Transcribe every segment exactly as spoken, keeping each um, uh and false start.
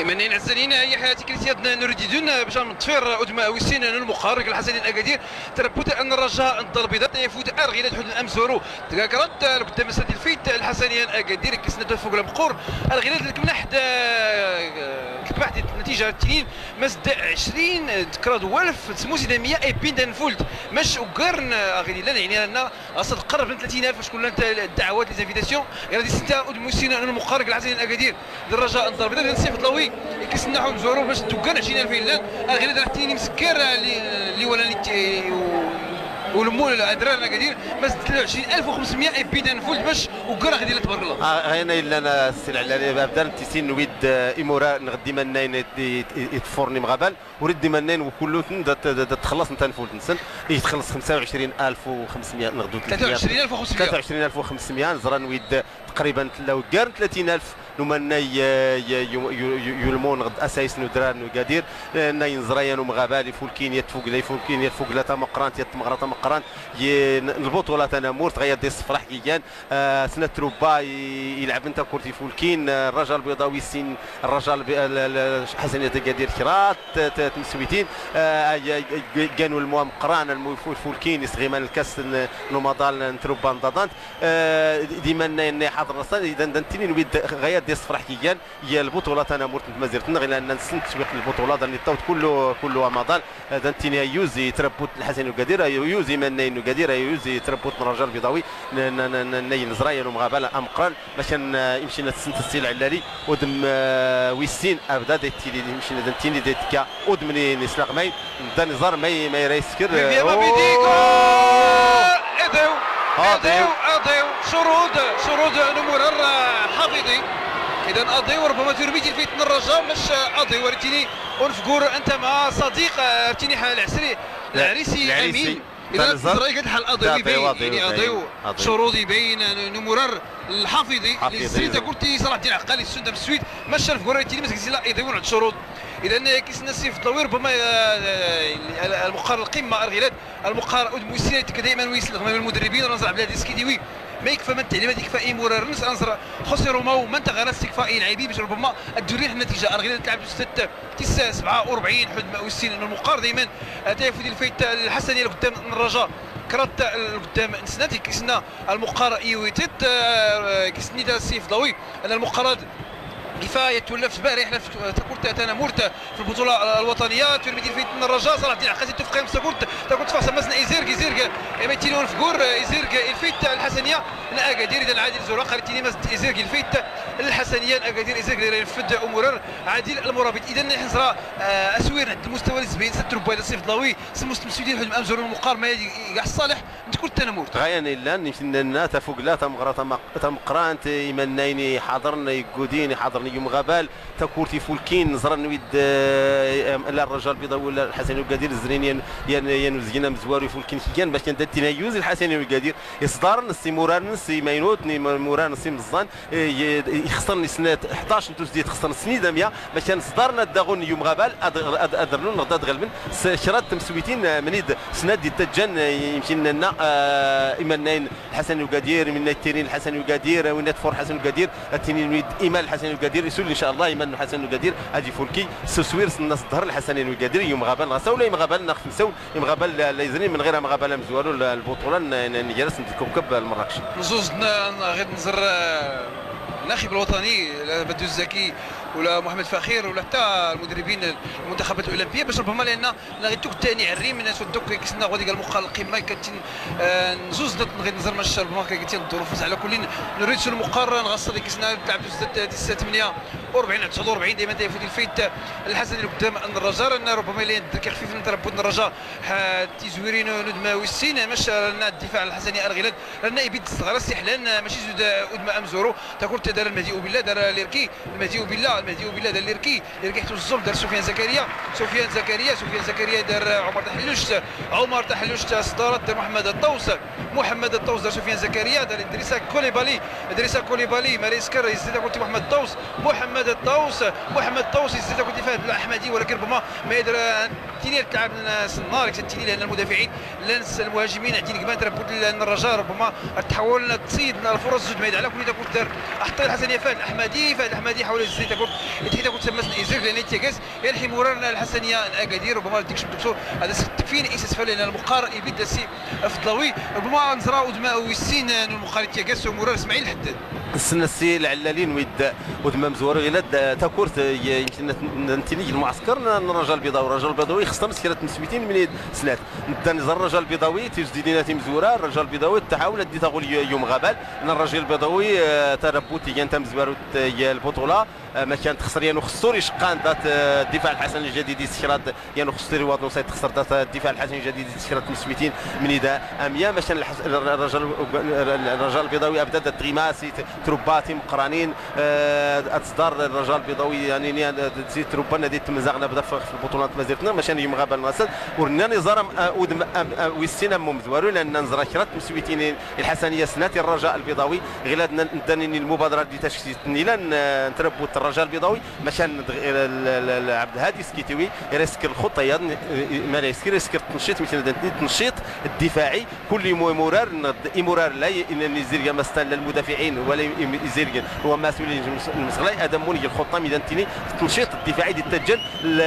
من عين عزانين يحيى تكريتيات نور الدين بشام الطفير ودما ويسين المقارن الحسنين اكادير. تربوت ان الرجاء الدار البيضاء تيفوت ارغيلات حدود الامزورو. تكاكرات القدام السد الفيت الحسنيا اكادير كيسنا فوق المقور. ارغيلات لك من حدا كتبحت النتيجه التنين مزد عشرين تكراد والف تسموسي دمية اي بين دنفولد. مش وقرن اغيلي لنا يعني لنا اصل قرب من ثلاثين الف شكون انت الدعوات لي زانفيتاسيون. غير هذه سته ادموسين المقارن الحسنيا اكادير. الرجاء الدار البيضاء، السيف الضوي كيسناحو مزورو باش توكان عشرين الف فيلان. الغير دار تيني مسكر اللي اللي ولا اللي تي- و- ولمو الادرار اكادير. ما زدت له عشرين الف وخمسمية اي بيدان فولد باش وكرا غادي تبارك الله. آه، غينا الا انا السلع اللي ابدا تيسين ويد، آه، ايمورا نغدي منين يت- يت- يتفورني مغابل. ورد منين وكلوتن دات دات تخلص نتا نفولد نسن. يتخلص خمسة وعشرين الف وخمسمية نغدو ثلاثة وعشرين الف وخمسمية. ثلاثة وعشرين الف وخمسمية نزران ويد تقريبًا تلاو كارن ثلاثين الف. نمنا ي- ي- ي- ي- ي- يلمون غد اسايس ندران وقادير. ناين زرايان ومغابالي فولكين يتفوق لا يفولكين يتفوق لا تمقرانت يتمغرا تمقرانت. ي- البطولة تنامورت غير دي الصفرح كيان. آه، سنة تروبا ي- يلعب انت كورتي فولكين، آه، الرجاء البيضاوي سين، الرجاء البي- ال- ال- ال- حسن يتقادير كرات ت- ت- تمسويتين. آه، ي- ي- كانوا الموام قران المو- فول- فولكين يسغيمان الكاس ن- نومضال نتروبا نضاضانت. آه، ديما ن- ن- حاضر نصان، إذا دنتيني نويد غير دي الصفرح كيان، هي البطولة تنامورت متمازيرتن، غير أن نسن تسويق البطولة، دني الطوت كله، كله أمضان. آه، دنتيني يوزي تربوت الحسن وقادير، يوزي من نين وقادير، يوزي تربوت من رجاء البيضاوي، ن- ن- ن- ن- نين زرايا ومغابلة أمقران، باش ن- يمشي نتسن تسيل علالي، ودم، آه، ويسين أبدا دي تيلي، يمشي ندن تيني دي تكا، ودم ني- نسلغ ماي، دا نزار ماي، ماي رايسكر. بيبي أما بيدي، أوه. جول! إيديو، إيديو، إيديو، شرود، شرود نمرر، آه، حافظي. إذن أضيو ربما ترميتي الفيت الرجاء، مش، آه، أضيو وريتيني ونفقور أنت مع صديق، آه، ريتيني حال العسري، لا، العريسي العريسي. أمين. إذا تزرق الحال أضيو يبين، يعني أضيو شروط يبين، آه، نمرر الحافظي. حافظي. اللي زيد قلتي صلاح الدين عقالي السنة بالسويد، ما شاف كورة تيلي مسك زيلا يضيعون على الشروط. إذا كيسنا السيف الضوي ربما، آه، آه، المقارنة القمة الغلاد، المقارنة أود موسيري تك دائما ويسلغ من المدربين، راه زرع بلاد سكيديوي. ما يكفى من التعليمات يكفى إي مرار نس أنصر خوسي روماو، ما أنت غير تكفى إي لعيبي باش ربما الدوري حنا نتيجة الغلاد تلعب ستة تسعة سبعة وأربعين حد ما ويسين المقار دائما. آه، تيفوت الفايت الحسنية لقدام الرجاء، كرات لقدام نسناتي كيسنا المقار إيويتيت، آه، كيسني دا السيف ضوي. أنا المقرد كفاية تولف سباري، احنا في تكورت تانا مورت في البطولة الوطنية. ترميدي الفيت من الرجاء، صلاح الدين عقاسي توفق يمسا كورت، تاكورت فاس مسنا إيزيرغ، إيزيرغ، إما تيلي ونفقور، إيزيرغ الفيت الحسنية، لا أكادير، إذا عادل زورا، قال تيلي مس إيزيرغ الفيت الحسنية، أكادير إيزيرغ، إذا ينفذ أمورر، عادل المرابط. إذا نحن زرا، آه، أسوير عند المستوى الزبين، ست رباعي لصيف ضلاوي، سموس مسؤولين حجم أمزور المقار، ما يجي، يقع الصالح، نتكورت تانا مورت. غايا نيلان، نمشي ننا، تفوق لا، تمغرا، تمق-، تمقرانت، إيمان نايني حاضرن، يقودين، حاضرن يوم غابال، تكورتي فولكين، زرن ويد، آه، لا الرجاء البيضاوي ولا الحسن وقادير الزرين ين-، ين-، ينوزقنا مزواري فولكين كيان، باش كان داتينا يوز الحسن وقادير، يصدارن، السي مورارن، السي ماينوت، ني مورارن، السي مزان، إيه، ي-، يخسرن سنة حداش نتوس ديت خسرن سنة دامية، باش كان صدارنا الداغون يوم غابال، أد-، أد-، أدرنون غدا دغلبن، س-، شرات تمسويتين، آه، منيد سنة دي تجن، آه، يمشي لنا، آه، إيمان ناين، الحسن وقادير، من التيرين الحسن وقادير، وين تفور الحسن وقادير، التنين ويد إيمان الحسن وقادير، يسول إن شاء الله إيمان الحسن وقادير، أجي فولكي، سوسوير سنة الظهر الحسن وقادير، يوم غابان غساول، يوم غابان ناخذ نساول، يوم غابان لا، لا يزني من غير ما غابان مزوالو لا البطولة، ن-، ن-، نجلس ند الكوكب المراكش. نزوز ن-، غير نزر، آه، الناخب الوطني، لا بدو الزكي، ولا محمد فخير، ولا حتى المدربين المنتخبات الأولمبية، باش ربما لأن لا غير توك تاني عري من سو دوك كيسنا غادي قال مقال القمه كتن، آه، نزوز دات غير نزر ما الشرب ما كتن الظروف على كل. نريد شنو مقارنه غاصه ديك كيسنا تلعب دوز دات دي ثمانية وأربعين تسعة وأربعين دايما تيفوت الفيت الحسن اللي قدام الرجاء، لان ربما اللي يدير كيخفيف من تربط الرجاء. ها، تيزويرين ندما ويسين مش لنا الدفاع الحسني الغلال، لان يبيد الصغار استحلال ماشي زود قدما امزورو. تاكل تدار المهدي وبالله دار ليركي، المهدي وبالله، المهدي وبالله دار ليركي، ليركي حتى الزوم دار سفيان زكريا، سفيان زكريا، سفيان زكريا دار عمر تحلوشت، عمر تحلوشت صدارت دار محمد الطوس، محمد الطوس دار سفيان زكريا، دار إدريسا كوليبالي، إدريسا كوليبالي، ماريسكر يزيد قلت محمد الطوس، محمد الطوس، محمد الطوس يزيد تاكل دفاع الأحمدي، ولكن ربما ما يدير، آه، تيني تلعب الناس النار، يكسب تيني، لأن المدافعين، لأن المهاجمين عندي نقبان تربط لأن الرجاء ربما تحاول تصيد الفرص زوج ما يدعى لكم إذا كنت دار. أحطي الحسنية فهد الأحمدي، فهد الأحمدي حاول يزيد تاكل، يتحي تاكل تسمى إزير لأن يتيكس، يرحي مرار الحسنية أكادير، ربما ديك شمتوكسو، هذا س-، تكفين إيساس فعلا لأن المقار يبدا سي فضلوي، ربما نزرا ودما ويسين المقار يتيكس ومرار إسماعيل حداد. نسنى السي العلالي نويد ودمام زوارو غير د-، تاكورت، ي-، يمكن نت-، نتيني المعسكر ن-، الرجاء البيضاوي، الرجاء البيضاوي خصنا مسكرة مسويتين من يد سنات. ندان زر الرجاء البيضاوي، تيوز ديدينا تيم زورا، الرجاء البيضاوي تحاول ادي تاغول ي-، يوم غابال، ان الرجاء البيضاوي، آه، تربو تيجان تام زوارو ت-، ي-، البطولة، آه، ما كانت خسر يانو خسور يشقان دات، آه، الدفاع الحسن الجديد يسكرات، يانو خسر يواضنو سايت خسر دات، آه، الدفاع الحسن الجديد يسكرات مسويتين من يدا أميا، ما كان الحس-، الر-، الرجاء، الرجاء البيضاوي ابدا دات غيماسي ت-، تروباتي مقرانين، آه، أتصدر الرجاء البيضاوي، يعني، ني-، أنا زيت ربما ديت مزاغنا بدا في، في البطولات ما زرتنا، ماشي أنا يوم غابة المصر، ورناني زرم، آه، ودم، آم، آه، ويسين أم مزوارو، لأن نزرا كرات مسويتيني الحسنية سناتي الرجاء البيضاوي، غير هاد ن-، نداني المبادرة دي تشكيلتني لان، آه، نتربوت الرجاء البيضاوي، ماشان ال-، ال-، ال-، ال-، عبد الهادي سكيتوي، يرسك الخطة يا ن-، آه، ما يرسك، يرسك التنشيط، مثل التنشيط الدفاعي، كل يوم يمرر، نض-، يمرر لا ي-، إن يزيرغ مستان للمدافعين ولا ي-، يزيرغ هو مسؤولين المس-، المسؤولين أدمون يجي الخطة ميدان تيني التنشيط الدفاعي دي تجن ل-،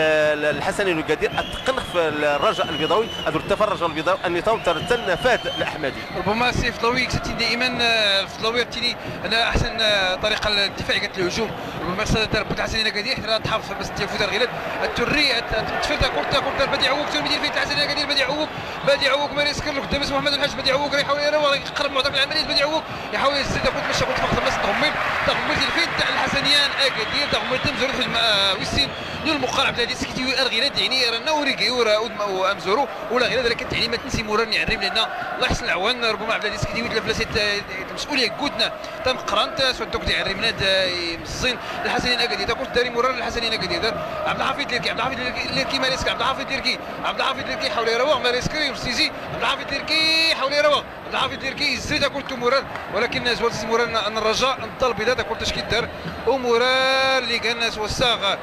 ل-، الحسنين وقادر التقنخ في الرجاء البيضاوي، أدور التفرج البيضاوي أن يطاو ترتن فهد الأحمدي. ربما سيف ضوي كتبتي دائما، آه، في ضوي تيني أنا أحسن، آه، طريقة للدفاع كانت الهجوم. ربما صدر ضربة الحسنين قادر يحترى تحافظ بس تيفوت الغلال التري، الت-، التفرد كورة، كورة بديع عوك، ترمي ديال فيه الحسنين قادر بديع عوك، بديع عوك ماري سكر له قدام اسمه محمد الحاج، بديع عوك راه يحاول يروح يقرب معطيك العملية، بديع عوك يحاول يزيد ياخد مشى كنت فخد مس تغميل، تغميل ديال فين الحسنيان اكادير، تغميل تمزور الحجم، آه، ويسين نيو المقرب عبد العزيز كيتيوي الغيلات يعني رانا وريكي ورا ودم وامزورو ولا غيلات، لكن تعليمات نسي مورا نعرب لنا الله يحسن العوان، ربما عبد العزيز كيتيوي تلفلاسيت، آه، المسؤولية قوتنا تم قرانت سوا دوك تعربنا دا مزين الحسنين اكادير، تاكل داري مورا الحسنين اكادير دار عبد الحفيظ ليركي، عبد الحفيظ ليركي، ليركي ماريسك، عبد الحفيظ ليركي، عبد الحفيظ ليركي حاول يروغ ماريسك يوسيزي، عبد الحفيظ ليركي حاول يروغ. العافية ديال كي يزيد كورة مرار، ولكن زوال مرار أن الرجاء نضل بيضا كورة تشكيل دار ومرار اللي كان وساغ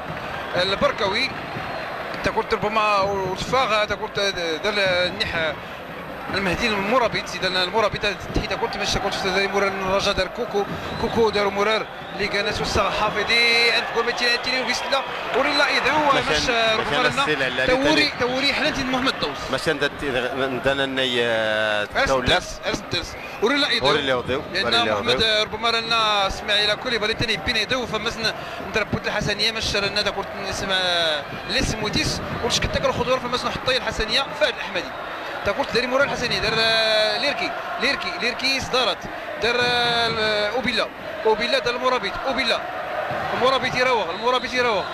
البركوي. تكورة ربما وتفاغ تكورة دار النح المهدي المرابط، إذا المرابط تحيد كورة مش كورة مرار الرجاء دار كوكو، كوكو دار مرار اللي كان وساغ حافظي ألف كورة ميتين تيري وفيسلا وريلا إيدو مش ربما لنا توري، توري حنان محمد طوس. ماشي ندانا ني تولف. ارسم الدرس. وريلا ايديو. وريلا ايديو. لان محمد ربما رانا سمع الى كوليبالي تاني بين ايديو، فما سن-، نضرب بوت الحسنيه مش رانا تاكل نسمع ليس موتيس، وش كنت تاكل خضور فما سن نحطي الحسنيه فهد الاحمدي. تاكل داري مورا الحسنيه دار، آه، ليركي، ليركي، ليركي صدارت دار، آه، اوبيلا، اوبيلا دار المرابط، اوبيلا المرابط يراوغ، المرابط يراوغ،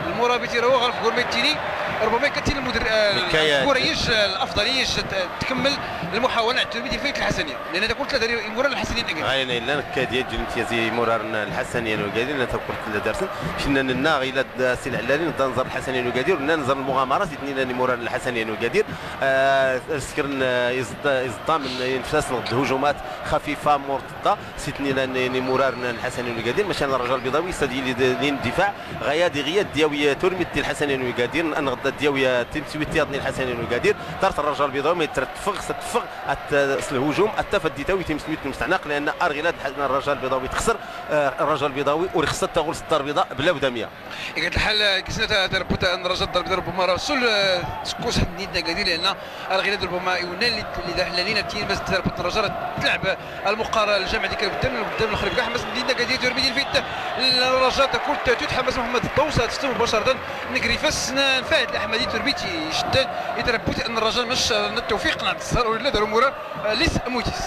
المرابط يراوغ غير في كورميتيني. ربما يكتل المدر-، آه، كوريش، آه، الافضل يش ت-، تكمل المحاوله على التلميذ في الحسنيه. لأن تاكل ثلاثة ديال المرار الحسني الأكادير. غاينا إلا نكادية جنتيازي مرار الحسني أنا وقايلين أنا تاكل ثلاثة درسن. شنا ننا غيلا د-، سي العلالي نضا نزر الحسني أنا وقادر، ونا نزر المغامرة سيتني لاني مرار الحسني أنا وقادر. آه، سكرن، آه، يزد-، يزدام من ينفس الهجومات خفيفة مرتدة. سيتني لاني مرار الحسني أنا وقادر. مشان الرجاء البيضاوي يستدعي لي د-، لين الدفاع. غيادي غياد دياوي تورميت ديال الحسني أنا وقادر. أنغض دياوي تيم سويت ياضني الحسني أنا وقادر. دارت الرجاء البيضاوي ما يترتفغ، ستفغ. أت-، أصل الهجوم، أتى فديتاوي تيمسميت المستعناق، لأن أرغلاد حنا الرجاء البيضاوي تخسر، آه، الرجاء البيضاوي ورخصت تغول ستار بيضاء بلا ودامية. قالت الحال كسنا تربط أن الرجاء الضرب ضرب مرة سول، آه، سكوس حد نيتنا قادي، لأن أرغلاد ربما يونان اللي، اللي داخل لينا تيم بس تربط الرجاء تلعب المقارنة الجامعة اللي كان قدام، قدام الخريب كاع حماس مدينة قادي تربي ديال فيت الرجاء تكون تتحمس محمد الطوسة تستلم مباشرة نقري فاس ن-، نفاعل الأحمدي تربيتي جدا يتربوت أن الرجاء مش التوفيق نعد السهر ولا داروا مرة، آه، ليس موتيس.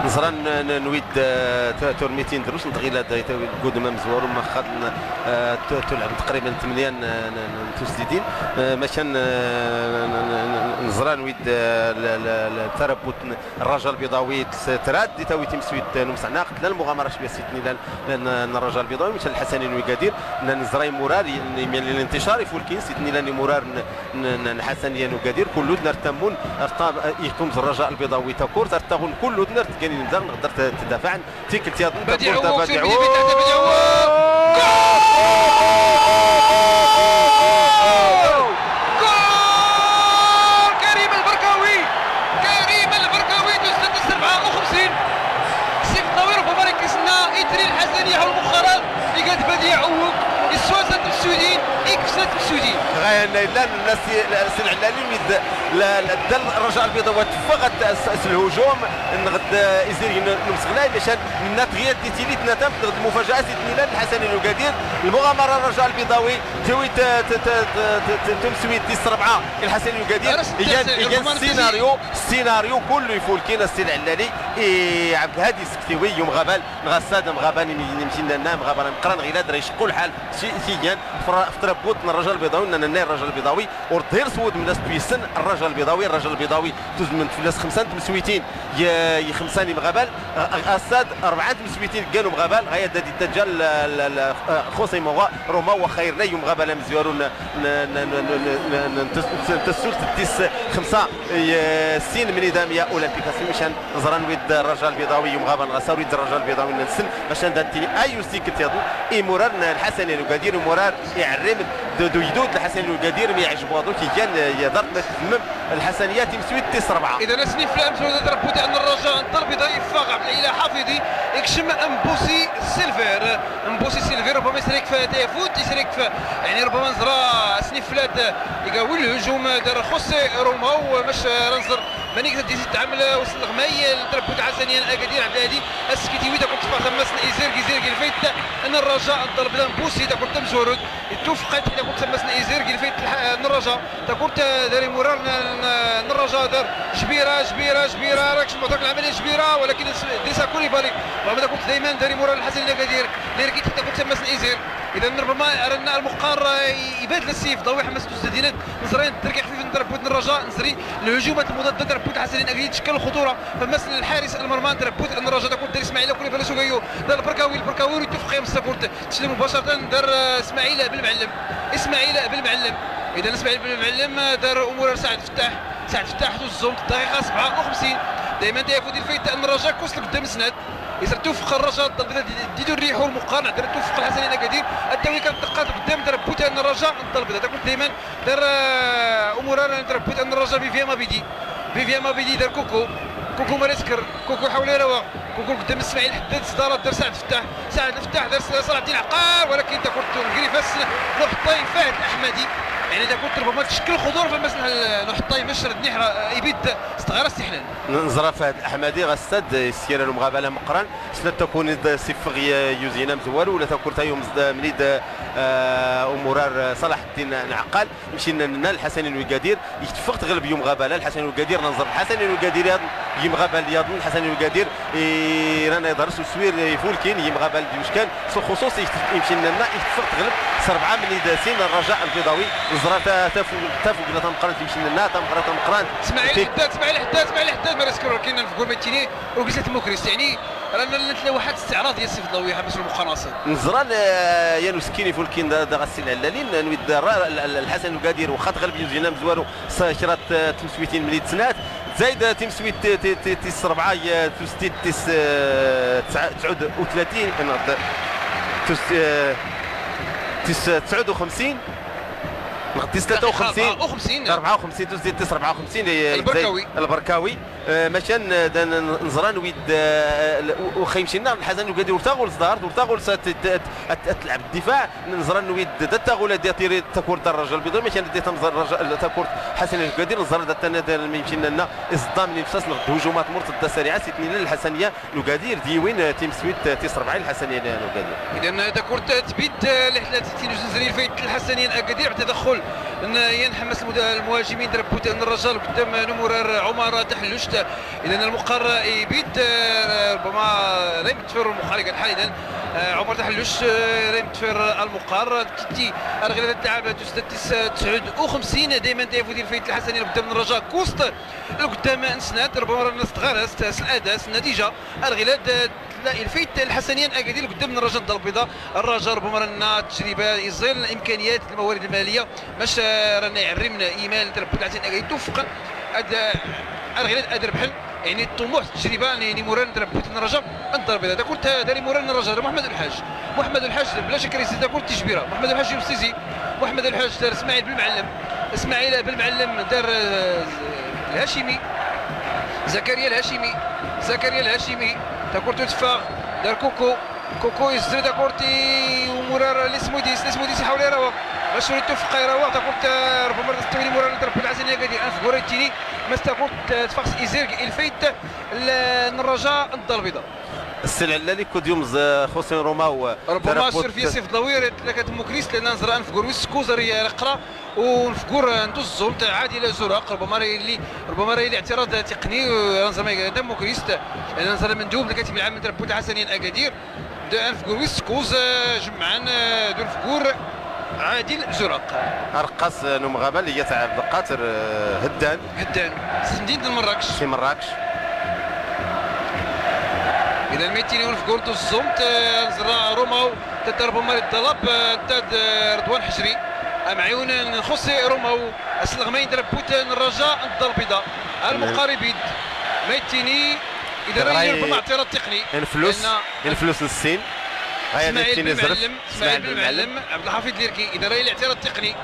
نزران ن-، ن-، نويد، آه، ت-، تورميتين دروس نتغيلا دا يت-، قدما مزوار وما خد ن-، آه، ت-، تلعب تقريبًا ثمانية ن-، ن-، ن-، تسديدين. آه، مثلًا، آه، ن-، ن-، ن-، نزران نويد، آه، ل-، ل-، ل-، تربوت ن-، الرجاء البيضاوي تس-، تراد دي تاوي تيم سويت نمسعنا قتل المغامرة شوية سيتني لان، لان الرجاء البيضاوي مثل الحسنين وقادر. نزراي مرار ي-، ن-، يميل للانتشار يفول كين سيتني لاني مرار ن-، ن-، ن-، الحسنية وقادر كله نرتمون ارتاب يكون الرجاء البيضاوي تاكورت ارتاغون كله نرت كان ينزل نقدر ت-، تدافع عن تيكل تياضن بديع تاكورت هو بديع هو. جول! سويدي. غاية إن إلا الناس ي-، السلع اللي يد ل-، ل-، د الرجاء البيضاوي وتفقت الس-، الس-، الهجوم. نغد إزير ين-، نمسغلاي مشان النات غير دي تيليت نتام نغد مفاجأة سيتنيلان الحسن الوقادير. المغامرة الرجاء البيضاوي توي ت-، ت-، تمسويت ديس ربعة الحسن الوقادير. إيجان، إيجان السيناريو، السيناريو كله يفول كينا السلع اللي إي عبد الهادي السكتيوي يوم غبال. نغساد مغابان يمشي لنا مغابان مقران غيلاد راه يشقو الحال. شي شي جان فر-، في تربوت الرجاء البيضاوي، إننا الرجاء البيضاوي والظهير سود من ناس بيسن الرجاء البيضاوي، الرجاء البيضاوي توز من فلاس خمسان تمسويتين ي-، يخمسان مغابال. أ-، أ-، أساد أربعان تمسويتين كانوا مغابال غاية دادي تجال ل-، ل-، ل-، أ، خوسي مغا روما وخيرنا يوم غابال مزيورون ن-، ن-، تس-، تسولت الديس خمسة. ي-، سين من إدام يا أولمبيك أسيو مشان زران ويد الرجاء البيضاوي يوم غابان غسار ويد الرجاء البيضاوي ننسن مشان دان تيني أيو سيك تيضن. إي مرار الحسن الوقادير ومرار إعرم دو، دو يدود الحسن الوقادير ما يعجبو هذو كي كان يضرب متمم الحسنيات يمسوي تيس ربعة. إذا نسني فلام زود ربوت أن الرجاء نطلب يضيف فاق عبد الإله حافظي يكشم أمبوسي سيلفير. أمبوسي سيلفير ربما يسريك في تيفوت، يسريك في، يعني، ربما نزرا سني فلات يقاول الهجوم دار خوسي روما ومش رنزر مانيك تدي تعمل وصل غماي لتربو تاع ثانيا اكادير عبد الهادي السكيتي ويدا كنت فاهم مثلا ايزير جيزير جيل فيت ان الرجاء الضرب لهم بوسي دا كنت مزورد توفقت اذا كنت مثلا ايزير جيل فيت الح-، ان الرجاء دا كنت داري مرار ن-، ن-، ان الرجاء دار جبيره جبيره جبيره راك شنو درك العمليه جبيره ولكن س-، ديسا كوليبالي رغم دا كنت دائما داري مرار الحسن الاكادير اللي ركيت حتى كنت مثلا ايزير اذا ربما رانا المقار يبادل السيف ضوي حماس تستدينات نزرين تركي خفيف نضرب بوت الرجاء نزري الهجومات المضاده ضرب بوت حسنين اكيد تشكل الخطوره فمثل الحارس المرمى ضرب بوت الرجاء تكون دار اسماعيل كولي بلا سوغيو دار البركاوي البركاوي يتوفق يا مستر كورت تسلم مباشره دار آه، اسماعيل بالمعلم اسماعيل بالمعلم اذا اسماعيل بالمعلم آه، دار امور سعد فتاح سعد فتاح دوز الزوم دقيقه سبعة وخمسين دائما دايفو ديال فايت الرجاء كوس لقدام سنات يصير توفق الرجاء الضربه ديدو الريح والمقارنه دار توفق الحسنين اكادير الدوري كانت دقات قدام دار بوت الرجاء الضربه هذا كنت دائما دار آه، امورا راني تربيت ان الرجاء فيفيا مابيدي فيفيا مابيدي دار كوكو كوكو مريسكر كوكو حول روا كوكو قدام اسماعيل حداد صدارة دار سعد فتاح سعد الفتاح دار صلاح الدين عقار ولكن تكون تنقري فاس نحطي فهد الاحمدي يعني تكون ربما تشكل خضور فمثلا نحطي مشرد نحرة ايبيد استغار استحلال نزرة فهد الاحمدي غسد السيارة المغابلة مقران سنة تكون صفغ يوزينا مزوار ولا تكون تايوم منيد آه، ومرار صلاح الدين نعقال مشينا لنا الحسنين وقادير يتفق تغلب يوم غابالا الحسنين وقادير ننظر الحسنين وقادير يوم غابال ياضن الحسنين وقادير إيه، رانا يضرس وسوير يفولكين يوم غابال ديوشكان سو خصوص يمشي لنا يتفق تغلب سربعة من يداسين الرجاء البيضاوي نزرة تافو تافو قلنا تمقران تمشي لنا تمقران تمقران اسماعيل حداد اسماعيل حداد اسماعيل حداد ما ريسكرو كاين في كورميتيني وقلت مكري يعني رانا نتلو واحد استعراض يا سي فضلاوي حمس المقناصر نزران آه، يانو سكيني فولكين دا دا غاسي العلالين نويد دا الرا- ال- ال- الحسن القادر وخا تغلب يوزينا مزوارو سا- شرات آه، تمسويتين ملي تسنات زايد آه، تمسويت تي- تي- تي- تيس ربعة يا توستيت تيس آه، تسع- تسعود وثلاثين نغد توس آه، تيس تسعود وخمسين نغد تيس ثلاثة وخمسين أربعة وخمسين توستيت تيس أربعة وخمسين آه، زايد البركاوي. البركاوي آه، ماشان آه، دا ن- ن- نزران ويد آه، ل- و- وخا يمشي لنا الحسن القادر ورتا غول صدار ورتا غول سا ت- ت- ت- ت- تلعب الدفاع نزران ويد دا تا غول دي تيري تاكور دا الرجل البيضاوي ماشان دي تمزر الرجل تاكور حسن القادر نزران دا تانا دا ما يمشي لنا اصدام نفسس نغد هجومات مرتده سريعه سيتني للحسنيه القادر ديوين آه، تيم سويت آه، تيس ربعين الحسنيه القادر اذا تاكور تبيد آه، لحلات تينوز نزرين فايت الحسنيه القادر بتدخل ن- ينحمس المد- المهاجمين دربوت الرجل قدام نمرار عمر تحلشت إذن المقر يبيد آه، ربما لا يمتفر المقر الحالي إذن آه، عمر تحلش آه، لا يمتفر المقر تتي الغلال تلعب تسدد تسعود وخمسين دائما دايفو ديال فايت الحسني لقدام الرجاء كوست لقدام نسنات ربما رانا استغارس الاداس النتيجه الغلال آه، لا الفايت الحسنيا اكادير قدام الرجاء الدار البيضاء الرجاء ربما رانا تجربه يزيل الامكانيات الموارد الماليه باش آه، رانا يعرمنا ايمان تربت عزيز اكادير توفق اد الغلال ادربحن يعني الطموح التجربه يعني موران تربت الرجاء الضربه هذا كنت داري موران الرجاء محمد الحاج محمد الحاج بلا شك ريسي تكون تجبيره محمد الحاج يوسيزي محمد الحاج دار اسماعيل بن معلم اسماعيل بن معلم دار آه، الهاشمي زكريا الهاشمي زكريا الهاشمي تكون تدفع دار كوكو كوكو يزرد كورتي وموران لسموديس، لسموديس يحاول يراوغ. مشهور التوفيق يراوغ، تاكورت، آه، ربما تستوي لمورا لتربو الحسن يا قادر. أنف غوريتيني، ماس تاكورت، آه، تفاقس إيزيرغ إلفيت. ال-، الرجاء الدار البيضاء. السلع اللي كود يوم ز-، خوسين روما و ربما تربو سيرفيس ت- في ضوير، لكن موكريس، لأن نزر أنف غور ويسكوزر يا رقرا. ونفكر ندوز الزوم تاع عادل زرق، ربما راه يلي، ربما راه يلي اعتراض تقني، آه، زعما ديموكريست، آه، زعما مندوب اللي كاتب العام من تربوت حسنين اكادير. د-، نفكر ويسكوز، آه، جمعان، آه، دو نفكر عادل زرق. رقاص نوم غابة اللي تاع عبد القادر، آه، هدان. هدان. سي مدينة مراكش. سي مراكش. إذا ميتيني ونفكر دوز الزوم، ت-، زرا روماو، تد ربما الطلب، آه، تد، آه، رضوان حجري. أم عيون نخصي روماو. أسلغ ما يندرب بوتين الرجاء الدار البيضاء. المقاربين. ميتيني. إذا راه راه ربما اعتراض تقني. انفلوس. لأن انفلوس السين. هيا اسماعيل نيتيني بن زرف. معلم، إسماعيل بن معلم، عبد الحفيظ ليركي. إذا راه الاعتراض التقني.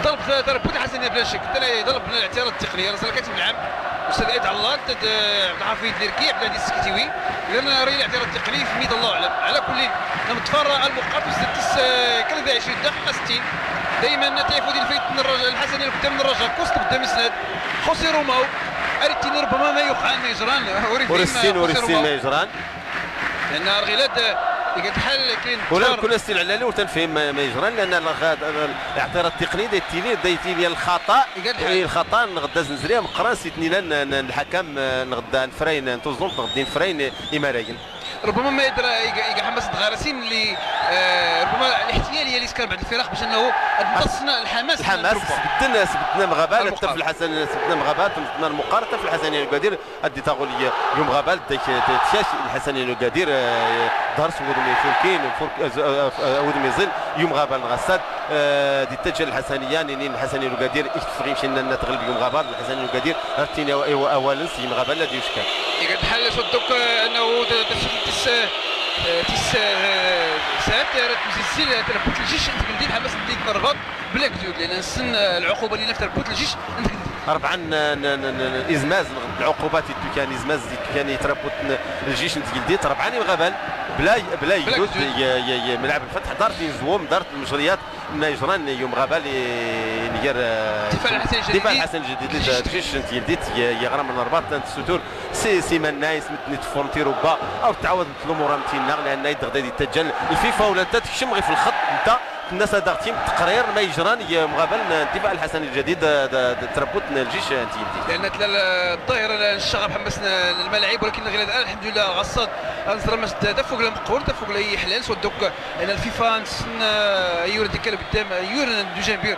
ضرب، ضرب بوت حسن بلا شك. حتى لا يضرب الاعتراض التقني. راه كاتب العام. أستاذ عيد علال، تد-، عبد الحفيظ ليركي، عبد العزيز السكتيوي. إذا راه الاعتراض التقني في ميد الله أعلم. على كل، نمتفر المقاطس تس-، كل ذا عشرين دقيقة ستين. دايمًا تيفودي الفيت من الرجاء، الحسن اللي قدام من الرجاء، كوست قدام يسند. خوسي روماو، أريتيني ربما ما يوقع ما يجران، وريتين ورسين، خوسي ورسين روماو. ما يجران. لأن الغلاد، آه، يقعد حال كاين ولا تفار. كل استيل على لي وتنفهم ما، ما يجران، لأن الغ-، الاعتراض التقني دايتيلي، دايتيلي الخطأ. يقعد حال. إيه، الخطأ نغدا زنزريه مقران سيتني لنا، ن-، ن-، الحكم، آه، نغدا نفرين، نتوزن نغدي نفرين، إيه، إماراين. ربما ما يدرى يق-، يق-، حماس الدغارسين اللي، آه، ربما الاحتيالية اللي كان بعض الفرق باش أنه تمتصنا الحماس. الحماس، سبتنا، سبتنا مغابة، المقارنة. الطفل الحسن، سبتنا مغابة، سبتنا المقارنة، الطفل الحسن يا القادر، أدي تاغول ي-، يوم غابة، داك ت-، تشاش الحسن يا القادر، آه، دار سوود ميفولكين، فولك-، آه، آه، آه، ود ميزيل، يوم غابة الغساد، آه، دي تجل الحسنية، نينين الحسن يا القادر، إكتفغي مشينا نتغلب يوم غابة، الحسن يا القادر، أرتيني أو-، أو-، أوالنس، يوم غابة لا ديوشكا. يقعد حال صدق، آه، أنه ت-، تس-، تس-، آه، تس-، آه، ساعات، آه، تمزيزيل، آه، تربط الجيش، أنت قلتي الحماس نديك الرباط بلا قدود، لأن نسن، آه، العقوبة اللي نفتر بوت الجيش، أنت قلتي. أربعا ن-، ن-، ن-، ن-، إزماز، العقوبات يتو كان إزماز، يتو كان يتربط ن-، الجيش، أنت قلتي، أربعا يوم غابان، بلا، بلا بلا قدود، قدود. ي-، ي-، ي-، ملعب الفتح، دارت ينزوم، دارت المجريات، ما يجران يوم غابان، ي-، نير، آه، دفاع الحسن الجديد. دفاع الحسن الجديد، الجيش. الجيش، أنت قلتي، ي-، يغرم من الرباط، أنت الستور، سي، سي منايس، متني تفونتي ربا، أو تعاود نطلو مورا متينا، لأن يد غدا يتجل الفيفا ولا أنت تكشم غير في الخط، أنت الناس هذا تيم تقرير ما يجران، ي-، مغابل الدفاع الحسن الجديد، آه، د-، د-، تربط الجيش، آه، أنت يدي. لأن تلا ال-، الظاهرة ال-، الشغب حمسنا الملاعب، ولكن غير الآن الحمد لله غصت أنصر مس د-، دفوق لهم قول، دفوق لي يحلال، سو دوك أنا الفيفا نسن، آه، يورد ديك قدام، يورد دوجان بير.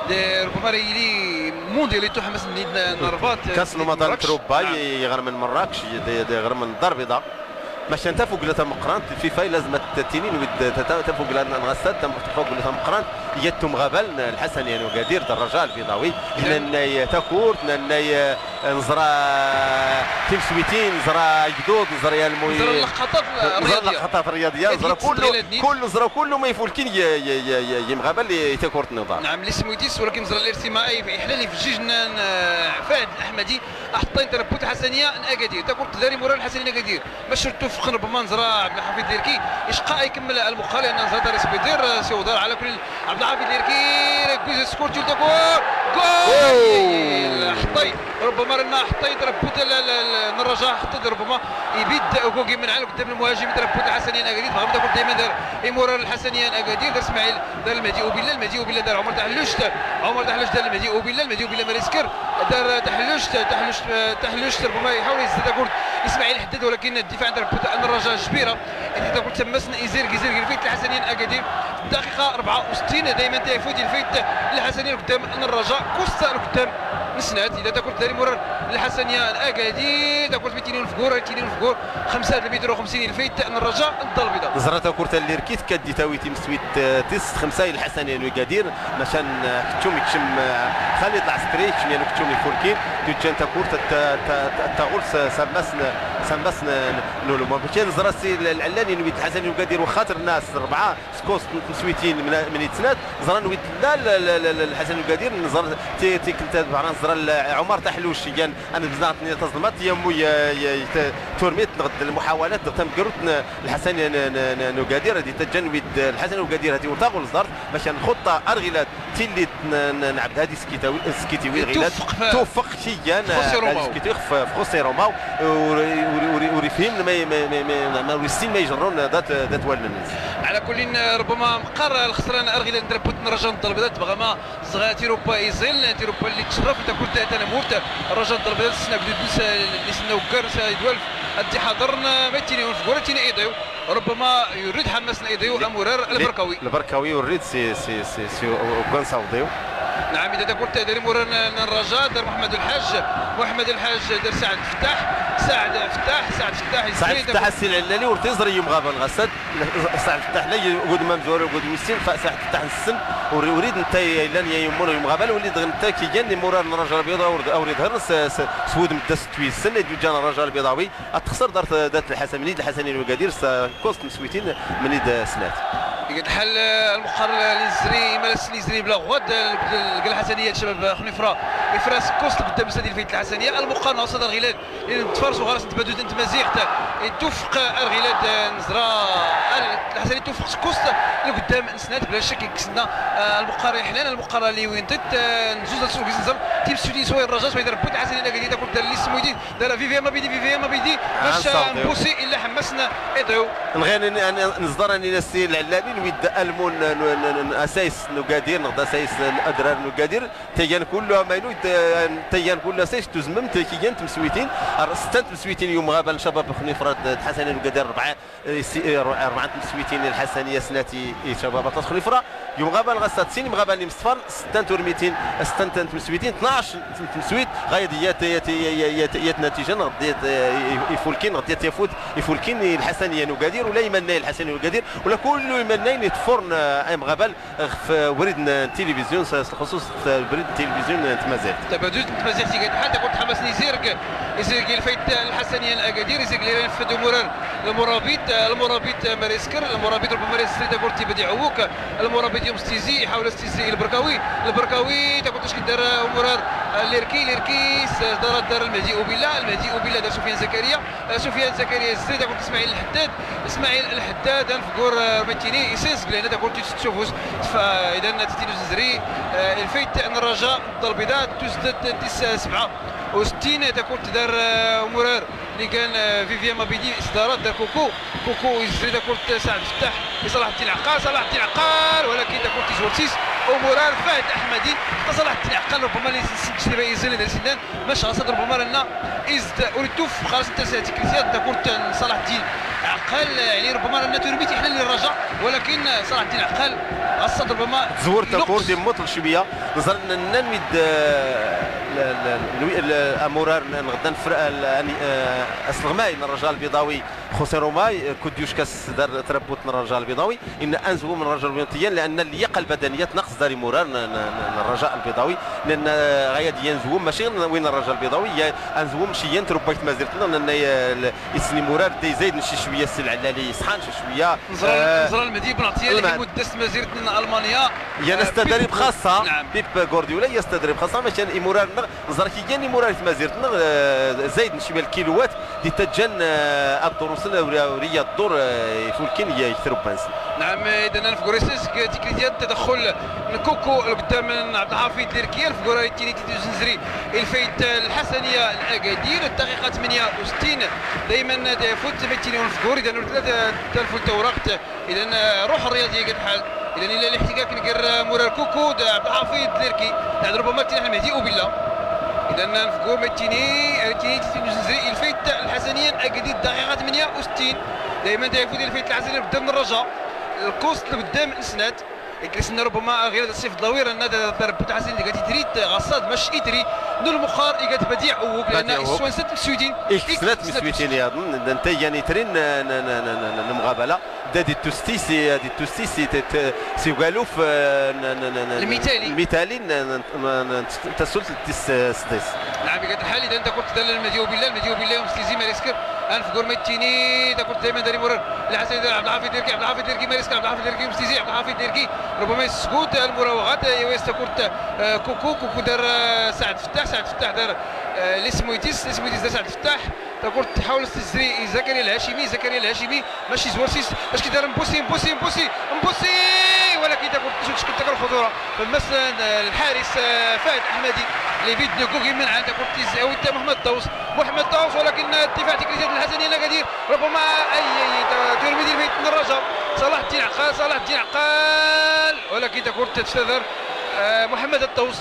د-، ربما راه يلي مونديال يتو حمس نيد ن-، نرباط، كاس نيد رمضان مراكش. تروبا نعم. ي-، يغرم من مراكش، ي-، د-، د-، يغرم من الدار البيضاء. ماشان تفوق لتا مقرانت، الفيفا لازم تتينين ود تفوق لتا نغسات، تفوق لتا مقرانت، يتم غبل الحسن يعني وقادير دراجة البيضاوي، إذن نناي تاكورت، نناي نزرا تيمسويتين، نزرا يقدود، نزرا يا الموي-، نزرا اللقطات نزرا الرياضية. اللقطات الرياضية، نزرا كل، كل، نزرا كله ما يفولكين ي-، ي-، ي-، ي-، يمغبل يتاكورت نظام. نعم، لي سمويتيس، ولكن نزرا الارتماء يحلل في جيجنا، آه، فهد الأحمدي، أحطين تربوت حسنية، نأكادير، تاكورت داري مرار الحسنية نأكادير. باش نتوفق ربما نزرا عبد الحفيظ ديركي، إشقاء يكمل المقال، لأن نزرا تاع ريسبيدير، آه، سي وضار على كل. عبد الحفيظ ديركي، ركز سكور جول تاكور. جول! حطي، ربما رانا حطي تربوت ال-، ال-، ال-، الرجاء حطي ربما يبيد كوكي من على قدام المهاجم، تربوت الحسنين أكادير، فغمضة كنت دايمًا دار إيمورار الحسنية أكادير، دار إسماعيل، دار المهدي أوبيلا، المهدي أوبيلا دار عمر تحلوشت، عمر تحلوشت دار المهدي أوبيلا، المهدي أوبيلا مريسكر، دار تحلوشت، تحلوشت، تحلوشت ربما يحاول يزيد كورة إسماعيل حداد، ولكن الدفاع عند ربوت أن الرجاء جبيرة. إذا كنت تمسنا إزير، إزير، إزير، فيت الحسنية أكادير. الدقيقة أربعة وستين، دايمًا تيفوت الفيت الحسنية قدام أن الرجاء، كوستا قدام نسنات. إذا تاكل داري مرر الحسنية أكادير، تاكل ميتين فكور، ميتين فكور، خمسة متر وخمسين الفيت أن الرجاء، الدار البيضاء. نزرة كرة اللي ركيت كدي تاوي تيم سويت، آه، تيس خمسة الحسنية أكادير. مشان، آه، كتشوم يكشم، آه، خالد العسكري، يكشم يانو كتشوم يفوركين، دوجان تاكورت، تا-، تا-، تا-، تاغول س-، سماسن، سمبس نولو ما كاين زرا سي العلاني نويد الحسن وقادر وخاطر الناس ربعه سكوس متسويتين من من يتسنات زرا نويد لا لا لا لا لا الحسن وقادر نزر تي تي كنت بعران زرا عمر تحلوش كان انا بزاف تظلمت يا مو يا يا تورميت نغد المحاولات نغد تمقروت الحسن نقادر هذه تجنويد الحسن وقادر هذه ورتاغ والزرت باش نخطه ارغلات تيلي نعبد هذه سكيتاوي سكيتيوي غيلات توفق في توفق شي كان في خوسي روماو. سكيتيوي في خوسي روماو وريفهم ما ما ما ما ويسين ما يجرون ذات ذات والناس. على كل، ربما مقر الخسران ارغي لان دربوت نرجع نضرب ذات بغا ما صغا تيروبا ايزيل تيروبا اللي تشرف انت كنت انا مورت الرجاء نضرب ذات السنه بدو اللي سنه وكار سنه يدوالف انت حاضرنا ما تيني ونفقور تيني ايضيو. ربما يريد حماس نايضيو امورار البركاوي. البركاوي يريد سي سي سي سي وكان ساوضيو. نعم، اذا تقول تاع داري مورار الرجاء دار محمد الحاج، محمد الحاج دار سعد فتاح، سعد فتاح، سعد فتاح سعد فتاح السي العلالي ورتيزر يوم غابه الغسد. سعد فتاح لا قد ما مزور قد ويسين فسعد فتاح السن. وريد انت لان يمون يوم غابه وليد غنتا كي جاني مورار الرجاء البيضاء وريد هرس سود مدس تويسن يدو جان الرجاء البيضاوي. اتخسر دارت دات الحسن منيد الحسنين وقادير سا كوست مسويتين منيد سنات. يقعد حل المقر ليزري مالس ليزري بلا غواد. الحسنيه شباب خنفره افراس كوست قدام سادي الفيت الحسنيه المقر ناصر الغلال. تفرسوا غرس تبادل انت مزيغت. يتوفق الغلال نزرا الحسنيه توفق كوست لقدام سنات بلا شك كسنا. المقر حلال المقر اللي وين ضد نزوز السوق زنزر تيم سودي سوي الرجاء سوي ضرب الحسنيه قاعد يتاكل دار لي سمويدين. دار فيفي ما بيدي فيفي ما بيدي باش نبوسي الا حمسنا اضيو. نغير نصدر اني نسي العلالين ويد المون اسايس نقادير نغدا اسايس الادرار نقادير. تيان كله ماينو تيان كله اسايس تزمم تيان تمسويتين. ستان تمسويتين يوم غابه شباب خني فراد حسنين نقادير ربعه. أربعة تمسويتين الحسنية سناتي شباب تدخل فرا. يوم غابة الغسات سين مغابة نمستفر ستان تورميتين ستان تمسويتين اثناش تمسويت. غاية ديات يات يات يات نتيجة غديت يفولكين غديت يفوت يفولكين الحسنية نقادير ولا يمنى الحسنية نقادير ولا كل يمنى يتفرن ايم غابة. في وريد التلفزيون خصوص في وريد التلفزيون تمازيغت. تبادل تمازيغت كاين حتى كنت حماس نيزيرك يزيرك الفايت الحسنية الاكادير يزيرك اللي ينفذ مرار المرابط، المرابط مريسكر، المرابط ربما مريسكر تقول تيبدي عوك، المرابط يوم ستيزي يحاول ستيزي البركاوي، البركاوي تقول تشكي دار مرار ليركي، ليركي دار دار المهدي اوبيلا، المهدي اوبيلا دار سفيان زكريا، سفيان زكريا ستي تقول اسماعيل الحداد، اسماعيل الحداد انفقور متيني يسيس بلينا تقول تشوفوس. فاذا تتينو زري الفيت ان الرجاء الدار البيضاء تزدد تسعة سبعة وستين تقول تدار مرار. اللي كان، آه، فيفيان مابيدي إصدارات دار كوكو، كوكو يزري دا كورة سعد فتاح لصلاح الدين عقال، صلاح الدين عقال، ولكن دا كورة تيزورتيس ومرار فهد أحمدي. صلاح الدين عقال ربما اللي سنجتي بقى يزن إذا سنان مش غاصد ربما لنا إزد أوريتوف خلاص أنت ساعتي كريسيات دا كورة صلاح الدين عقال، يعني ربما لنا توربيتي حنا اللي الرجاء، ولكن صلاح الدين عقال غاصد ربما زور دا كورة يموت الشبيه نزر ننمد، آه، ل-، ل-، ل-، ل-، أمورار نغدا نفرق ال-، يعني، آه، أصل غماي الرجاء البيضاوي. خوسي روماي، آه، كوديوش كاس دار تربوت الرجاء البيضاوي. إن أنزو من الرجاء البيضاوي، لأن اللياقة البدنية تنقص داري مورار ن-، ن-، ن-، الرجاء البيضاوي. لأن، آه، غاية ديان زوم ماشي وين الرجاء البيضاوي، يا أنزو مشيان تربيت مازلت لنا، لأن، آه، ال-، يسني مورار دي زايد نشي شوية السلعة اللي يصحان شي شوية. نزرا، آه، نزرا المهدي بن عطية اللي مدس مازلت لنا ألمانيا. يا آه، نستدرب بيب خاصة، نعم. بيب غورديولا يستدرب خاصة، ماشي إمورار نغ-، نزار كي جاني مورار تمازيرت نغ-، آه، زايد نشبه الكيلوات دي تجن، آه، الدروس وريا الدور، آه، يفولكين يا يكترب بانسي. نعم، إذا أنا في غوريسيس تكريتيا التدخل من كوكو لقدام من عبد الحفيظ ليركيا في غورا تيني تيتي زنزري الفايت الحسنية الأكادير الدقيقة ثمانية وستين. دايما دا يفوت ميتيني ونفقور إذا نرد ثلاثة الفول توراقت. إذا، آه، روح الرياضية قد حال. إذا إلا الاحتكاك نقر، آه، مرار كوكو، دا عبد الحفيظ ليركي، دا ربما تينا المهدي أوبيلا. إذا نفقو متيني، تيني تيني زنزري، الفايت الحسنيا أكدي الدقيقة ثمانية وستين. دايما دا يفوت الفايت الحسنيا قدام الرجاء. الكوست لقدام السنات. يكرسنا ربما غير السيف الضوير، أن دا، دا ربط حسني قاعد يتريد، غصاد مش يتري. نو المخار يقعد بديع أوك، لأن بديع أوك. السوان ست مسويدين. إيه، إيه، ست ست مسويدين يا ظن، دا نتا يعني ترين، ن-، ن-، ن-، ن-، ن-، المقابلة. دا دي توستيسي، دي توستيسي، ت-، ت-، سيوغالوف، آه، ن-، ن-، ن-، ن-، الميتالي. الميتالي، ن-، ن-، ن-، ن-، تسلسل تيس، آه، سديس. نعم، قد حال إذا أنت كنت دلل المديو بالله، المديو بالله يوم ستيزي ماريسكر. أنف غور ميتيني، تاكورت دايمًا داري مرور. الحسن عبد الحفيظ ديركي، عبد الحفيظ ديركي، ماريسكا عبد الحفيظ ديركي، مستيزي عبد الحفيظ ديركي. ربما يسكوت المراوغات، يويس تاكورت، آه، كوكو، كوكو دار، آه، سعد فتاح، سعد فتاح دار، آه، ليسمويتيس، ليسمويتيس دار سعد فتاح. تاكورت تحاول تزري زكريا الهاشمي، زكريا الهاشمي، ماشي زوار سيس، اش كيدار مبوسي، مبوسي، مبوسي، مبوسي، ولكن تاكورت شوت شكل تاكل الخطورة. فمثلًا، آه، الحارس، آه، فهد أحمدي، اللي بيد نكوكي من عند تاكورت تيز، أو محمد طاوس، محمد طاوس، ولكن الدفاع تكريزيات الحسنية لا قدير، ربما أي، أي، تا-، تورميدي الفيت من الرجاء. صلاح الدين عقال، صلاح الدين عقال، ولكن تاكورت تستدر، آه، محمد الطوس،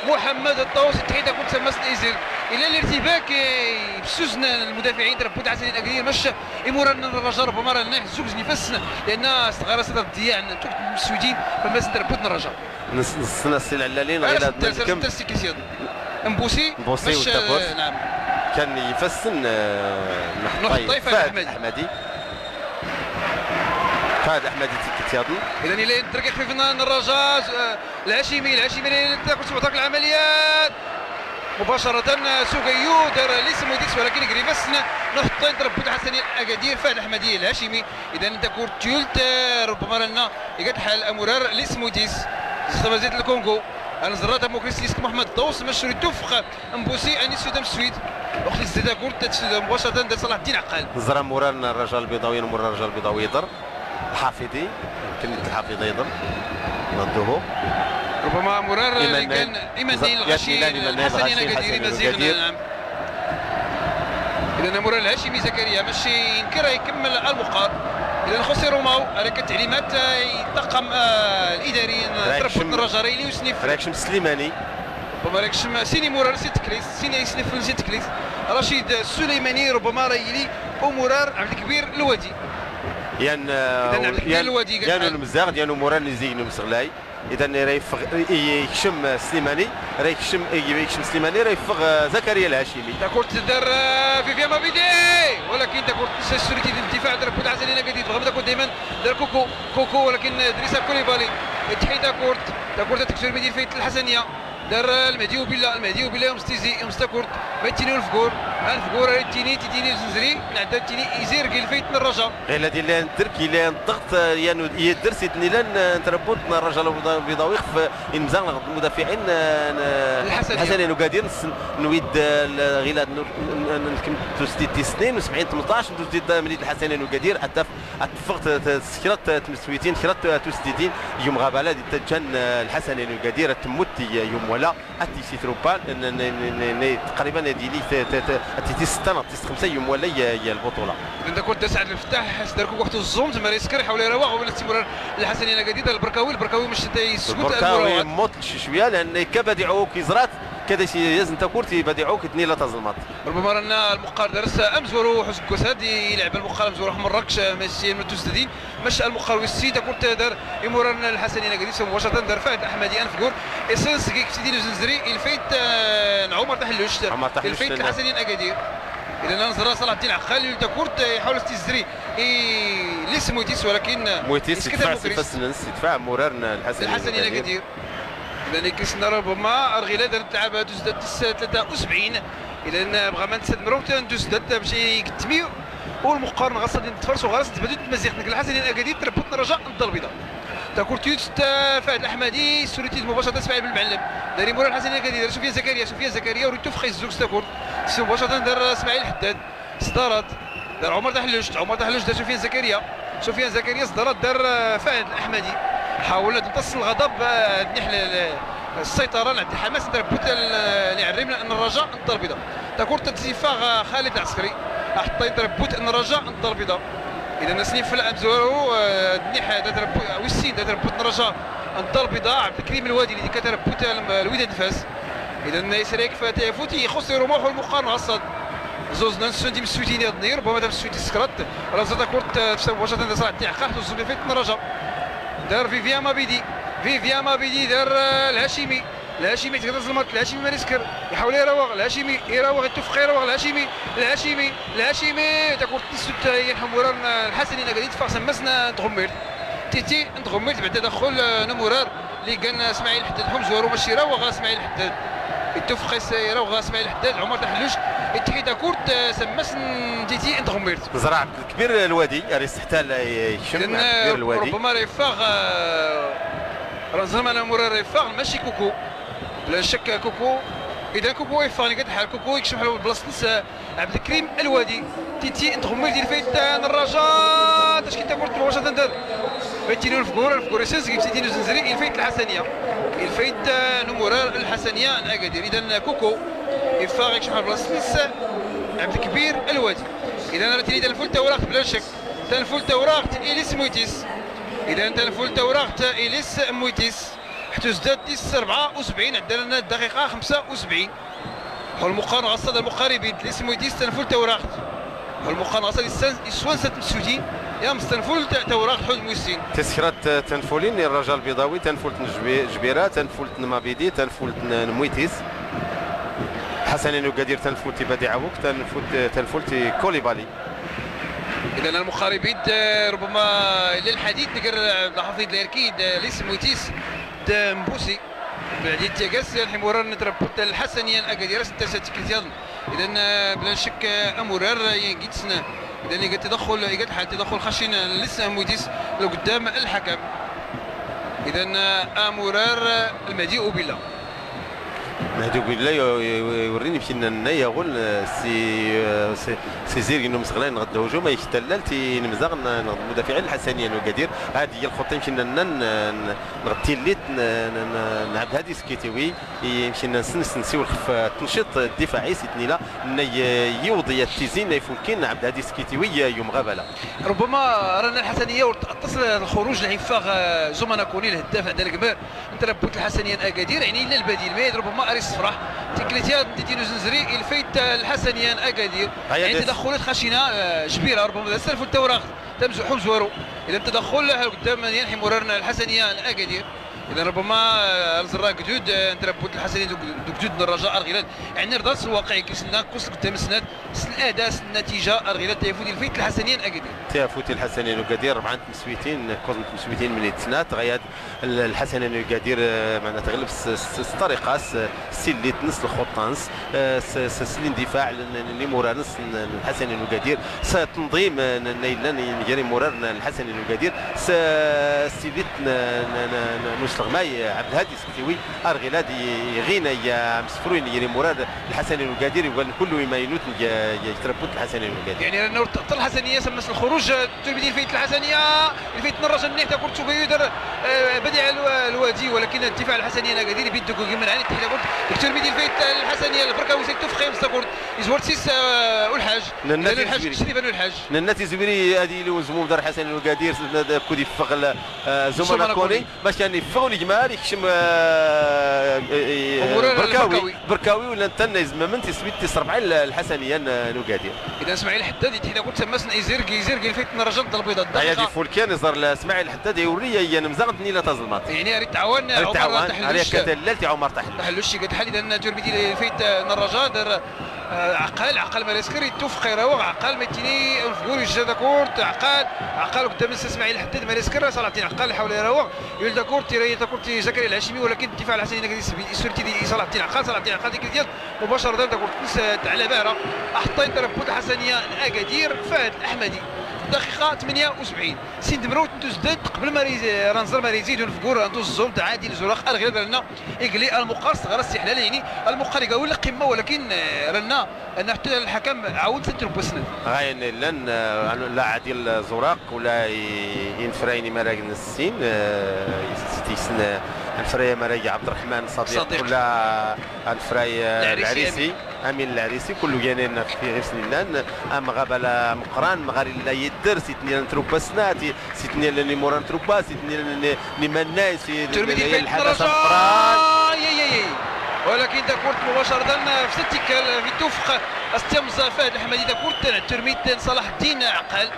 محمد الطوس، تحيد تاكورت سمس الإزير. إلى الارتباك، آه، بسوزن المدافعين، تربوت عسلين أكادير، مش إمورا الرجاء، ربما راه ناح زوج نفس، لأن استغارة صدر ديان، تاكورت مسويدين، فمس تربوت الرجاء. نص، نص، نص العلالين، غير هاد الدرس، الكم. الدرس كيسير. مبوسي، مبوسي مش، والتابوت. آه، نعم. كان يفسن، آه، نحطي نحطي فهد فهد أحمدي. أحمدي. فهد أحمدي تيكت ياضن. إذن إلى يدرك يخفي فينا الرجاء، آه، الهاشمي، الهاشمي اللي تاكل سبعة العمليات. مباشرة، آه، سوغيو دار ليس موديس، ولكن يقري مسنا نحطي ضرب حسني الأكادير فهد أحمدي الهاشمي. إذن تاكورت تيولت، آه، ربما رانا يقد حال أمورار ليس موديس. زخمة زيت الكونغو. أنا زرات أمو كريستيسك محمد الطوس، مشري توفق. مبوسي أنيس سودا مسويد. وقت الزيادة كورت تسودا مباشرة دا صلاح الدين عقال. زرا مرارنا الرجاء البيضاوي، مرار الرجاء البيضاوي يضر. الحافظي، يمكن الحافظي يضر. نضوه. ربما مرار إيمان اللي كان نايل. إيمان ز-، نايل يا الغشي، إيمان نايل الحسني الغشي، أنا قدير، الحسني مزيغنا الغدير. نعم. إذن مرار الهاشمي زكريا ماشي ينكر يكمل المقار. إذن خوسي روماو، راه كانت تعليمات، آه، الطاقم، آه، الإداري، آه، راك تربط شم-، الرجاء، راه يلي يسني في راك شم سليماني. ربما راك شم سيني مورا سي تكليس، سيني يسنف سي تكليس. رشيد السليماني ربما راه يلي ومرار عبد الكبير الوادي. يان، آه، إذن عبد الكبير يان، الوادي قال يان بحال المزاغ، يان ومرار نزيق نمسغلاي. إذن راه يفغ-، ي-، يكشم سليماني، راه يكشم، ي-، يكشم سليماني، راه يفغ، آه، زكريا الهاشمي. تاكورت دار، آه، فيفيان مابيدي، ولكن تاكورت سيسوريتي الدفاع دار بود عزلي نقدي، بغم تاكورت دايمًا دار كوكو، كوكو، ولكن دريسا كوليبالي. تحيد تاكورت، تاكورت تكسر مدير فايت الحسنية. دار المهدي وبيلا، المهدي وبيلا يوم ستيزي، يوم ستاكورت، ما يتيني الفقور، الفقور راه يتيني، تيتيني زنزري، نعدا تيني يزير قيل فايت من الرجا. غير الذي لا ندرك، لا نضغط، يا نو-، يا درس يتني لان، آه، تربوت الرجا البيضاوي خف، إن مزال نغض المدافعين، آه، ن-، الحسنية. الحسنية نقادير نس-، نويد، آه، ال-، غير هاد نور-، ن-، ن-، نكمل توستي تي اثنين وسبعين ثمنطاش، نوزدي دا مليد الحسنية نقادير، أتف-، أتفق ت-، ت-، سكرات، آه، تمسويتين، سكرات، آه، توستيتين، يوم غابة لا دي تجن، آه، الحسنية نقادير، تموت يوم ولا. أتي سي تروبال، ن-، ن-، ن-، ن-، ن-، تقريبًا هادي لي ت-، ت-، ت-، أتي تي ستة، أتي خمسة يوم ولا ي-، ي-، البطولة. إذن تكون تسعد الفتاح، حس داركو وقت الزوم، تما ريسكر، حاول يراوغ، ولا تيمرر الحسني أنا قديد، البركاوي، البركاوي مش تيسكت، البركاوي المراوغات. موت شي شوية، لأن كبدي عوك يزرات، كذا شي يزن تكورتي بدي عوك، اثنين لا تزلمات. ربما رانا المقار درس أمزورو، حسن كوساد، يلعب المقار أمزورو، حمر ركش، ماشي من التوسدين. مشى المقاول السيد كرة دار إموران الحسني نقديس مباشرة دار فهد أحمدي أنفقور. إسنس كيك سيدي لوزنزري الفيت، آه، عمر تحلوشت. عمر تحلوشت الفيت لنا. الحسني أكادير. إذا ننظر صلاح الدين عقال يلتا كورت يحاول تزري. إي، ليس مويتيس ولكن مويتيس يسكت يدفع المكريس. سيفاس ننس يدفع مرارنا الحسني الحسني أكادير. أكادير. إذا كيسنا ربما أرغيلة دارت لعبة دوز دات تس-، تلاتة وسبعين. إذا بغا ما نتسد مروت دوز دات باش يقدميو. والمقارنة غاصة ديال التفرس وغاصة تبدو تمزيق نقل الحسني الأكادير تربط الرجاء الدار البيضاء. تاكورت يوتس تا فهد الأحمدي، سوريتي مباشرة اسماعيل بن المعلم. داري مورا الحسني الأكادير، دار سفيان زكريا، سفيان زكريا، وريتو في خيز زوج تاكورت. مباشرة دار اسماعيل حداد. صدارات. دار عمر تحلوشت، عمر تحلوشت دار سفيان زكريا. سفيان زكريا صدارات دار، آه، فهد الأحمدي. حاول تمتص الغضب، آه، نحل ال-، السيطرة، لعب الحماس، دار بوت ال-، اللي عربنا أن الرجاء الدار البيضاء. تاكورت تزيفا خالد العسكري. حطين دار بوت أن الرجاء الدار البيضاء. إذا نسني في الأمزورو، آه، نيح دار بو-، ويسين دار بوت أن الرجاء الدار البيضاء. عبد الكريم الوادي اللي كتر بوت الم-، الوداد فاس. إذا يسريك فاتي فوتي يخص رموح المقارنة الصد. زوز نانسون دي مسويتين يضني، ربما دا مسويتي سكرات. راه زاد كورت، آه، تساوي واش تنزل على الدعقة، حتى الزومي فيت الرجاء. دار فيفيان مابيدي، فيفيان مابيدي دار، آه، الهاشمي. الهاشمي تقدر زلمات، الهاشمي ما يسكر. يحاول يراوغ، الهاشمي يراوغ، يتفق يراوغ، الهاشمي، الهاشمي، الهاشمي. تاكورت تسوت، آه، ينحم ورا، آه، الحسني نقدر يدفع سمسنا تغمير. تيتي نتغمير بعد تدخل، آه، نمرار. اللي كان اسماعيل حداد حمزة ورو ماشي راه غا اسماعيل حداد. يتفق يس-، راه غا اسماعيل حداد، عمر تحلوش. Itḥi takurt, eh, sammas n titi n tɣmirt. Zraɛ Ɛbdelkbir Lwadi, ar iseḥtal, eh, ikcem Ɛbdelkbir Lwadi. Rubbama ra iffeɣ, eh, ra nẓer ma amurrar ra iffeɣ, maci Kuku. Bla ccek Kuku. Idan Kuku iffeɣ, iga-d lḥal Kuku, ikcem ḥal blast-ns, eh, Ɛbdelkrim Lwadi. Titi n tɣmirt, ilfa-yi-d, eh, n Rraja. Tackit takurt mubacratan. Titi n unefgur, anefgur isenzeg, titi n uzenzri, ilfa-yi-d Lḥasaniya. Ilfa-yi-d, eh, n umurrar Lḥasaniya n Agadir. Idan Kuku iffeɣ, ikcem ḥal blast-ns Ɛbdelkbir Lwadi. Idan ara tili tanfult tawraɣt bla ccek. Tanfult tawraɣt Ilis Mwitis. Idan tanfult tawraɣt Ilis Mwitis. Ḥtuzdat is rebɛa u sebɛin, ɛeddan ddaqiqa xemsa u sebɛin. Ḥulmuqar ɣaṣṣa d lmuqarib id Ilis Mwitis, tanfult tawraɣt. Ḥulmuqar ɣaṣṣa d iswan sat msutin. Yam s tanfult tawraɣt ḥud mwisin. Tiskrat, eh, tanfulin i Rraja Lbiḍawi, tanfult n Jbi-, Jbira, tanfult n Mabidi, tanfult n, n Mwitis. Lḥasaniya n Ugadir, tanfult i Badi Ɛawuk, tanfult, eh, tanfult i Kolibali. Idan lmuqarib id, eh, rubbama illa lḥadit, ngar, eh, Ɛbdelḥafid Lerki d, eh, Ilis Mwitis d, eh, Mbusi. Bla ccek, ɣas lḥi amurrar n trabut Lḥasaniya n Agadir, s-, s-, s-, tiklit yaḍn. Idan, eh, bla ccek, eh, amurrar, eh, iga-d s-, idan iga-d tadaxxul, iga-d lḥal tadaxxul xacin, eh, Ilis Mwitis, lquddam lḥakam. Idan, eh, amurrar, eh, Lmehdi Ubilla. Lmehdi Ubilla, yo-, yo-, yo-, iwri-n imcinna-nna yaɣul, eh, s-, eh, s-, s izirg n umseɣlay nɣd lhujum, ayk tallalt i inmzaɣ n-, nɣd mudafiɛin Lḥasaniya n Ugadir. Hadi hiya lxuṭṭa imcinna-nna n-, n-, nɣd tillit n-, n-, n-, n Ɛebdhadi Skitiwi. Imcinna-nsen s-, nsiwel xef, eh, tneciḍt ddifaɛi s-, itnila, n-, eh, yiwḍ i-, tizin ifulkin Ɛebdhadi Skitiwi, eh, yumɣabala. Rubbama rana Lḥasaniya ur t-, aṭas n lxuruj lli iffeɣ, eh, Zuman Akuni, lheddaf ɛda lgmar n trabut Lḥasaniya n Agadir, iɛni illa lbadil, ma rubbama ar issefraḥ. Tiklit yaḍ n titi n uzenzri, ilfa-yi-d, eh, Lḥasaniya n Agadir. Iɛni tadaxxulat xacina, eh, Jbira, rubbama d-as tanfult tawraɣt. Tamzuḥ umzwaru. Idan tadaxxul ḥal quddam n yinḥi amurrar n Lḥasaniya n Agadir. Idan rubbama, eh, ar nẓer agdud, eh, n trabut Lḥasaniya d ugdud n Rraja ar ɣilad. Iɛni rḍa s lwaqiɛ, kif s-nna, kif s-, quddam s-, s lada, s nnatija, ar ɣilad tayafut ilfa-yi-d Lḥasaniya n Agadir. Tayafut Lḥasaniya n Ugadir, rebɛa n tmeswitin, kkuẓ n tmeswitin mnid snat, ɣayad L-, Lḥasaniya n Ugadir, eh, meɛna tɣleb s, s, s ṭṭariqa-s, eh, s tillit-ns, s lxuṭṭa-ns, eh, s, s, s lindifaɛ n, n, n imurrar-ns n, n Lḥasaniya n Ugadir, s tnḍim, eh, n, n, illan n, gar imurrar n Lḥasaniya n Ugadir, s, s tillit n, n, n, n, n usleɣmay, eh, Ɛebdhadi Skitiwi, ar ɣilad i, iɣin ay, eh, amsefruy n gar imurrar n Lḥasaniya n Ugadir, iwal kullu imaynut n, n, n trabut n Lḥasaniya n Ugadir. Iɛni rana ur t-, tebṭel Lḥasaniya, sammas lxuruj, eh, Turmidi ilfa-yi-d Lḥasaniya, ilfa-yi-d n Rraja nniḥ, takurt s ugayyu dar, eh, Badiɛ Lwa-, Lwadi, walakin ddifaɛ Lḥasaniya n Agadir ibin-d deg ugim n ɛani, tḥi takurt deg Turmidi, ilfa-yi-d Lḥasaniya, Lberkawi s-, itufeq, yams takurt, izwar-tt is, eh, Ulḥaj. Nna Ulḥaj, tizwiri. Criban Ulḥaj. Nna tizwiri ad yili uzmum dar Lḥasaniya n Ugadir, s-, d-, d-, kud iffeɣ l-, eh, Zuman Akoni. Zuman Akoni. Bac kan iffeɣ unegmar, ikcem, eh, eh, eh, Umurrar Lberkawi. Lberkawi. Berkawi, wlan tanna izmamen tiswit tis rebɛa n Lḥasaniya n, n Ugadir. Idan Smaɛil Ḥeddad itḥi takurt, sammas n izirg, izirg ilfa-yi-d n Rraja d Lbiḍa. Aya d ifulkin iẓer Smaɛil Ḥeddad, iwri ay inmzaɣ n tnila taẓelmaṭ. Iɛni ar itɛawan, ar itɛawan, Ɛumar Taḥelluc. Ar yakka tallalt i Ɛumar Taḥelluc. Taḥelluc iga-d lḥal, idan Turmidi ilfa-yi-d n Rraja, dar, eh, Ɛqal, Ɛqal mar isker, itufeq iraweɣ, Ɛqal ma ittini unefgur, ijja takurt, Ɛqal, Ɛqal quddam-ns Smaɛil Ḥeddad, mar isker, Ṣalaḥ Ddin Ɛqal iḥawel iraweɣ, Yul takurt, ira takurt i Zakariya Lhacimi, walakin ddifaɛ Lḥasaniya n Agadir iswir-t-id i Ṣalaḥ Ddin Ɛqal, Ṣalaḥ Ddin Ɛqal, tiklit yaḍ, mubacaratan takurt-ns, eh, tɛlab ara. Aḥeṭṭay n trabut Lḥasaniya n Agadir, Fahd Lḥmadi. Ddaqiqa tmenya u sebɛin. Sin tmrut n tuzdat, qbel ma ri-, ra nẓer ma ra izid unefgur n tuẓẓumt, Ɛadil Zuraq, ar ɣilad rana igelli Almuqar s tɣara s tiḥlalin, Almuqar iga ula qimma, walakin, eh, rana Anna ḥtta lḥakam ɛawd-t trubbasnat. Ɣayen llan, eh, la Ɛadil Zuraq, ula i, inefrayen imarag n ssin, eh, s-, s-, tisn, eh, anefray amarag Ɛebderreḥman Ṣadiq, Ṣadiq. Ula anefray, eh, Lɛrisi, Lɛrisi, Amin. Amin Lɛrisi, kullu gan irna fi ɣif-sen llan, amɣabal ameqqran, mɣar illa yidder, s-itni llan trubbasnat, i, s-itni llan imurran n trubba, s-itni llan i, n imannay, s-, Turmidi llan lḥadas ameqqran. Ay, ay, ay, ay. Walakin takurt mubacaratan f-s tikkal, f-, itufeq as-t-imẓẓa Fahd Lḥmadi takurt n Turmidi n Ṣalaḥ Ddin Ɛqal,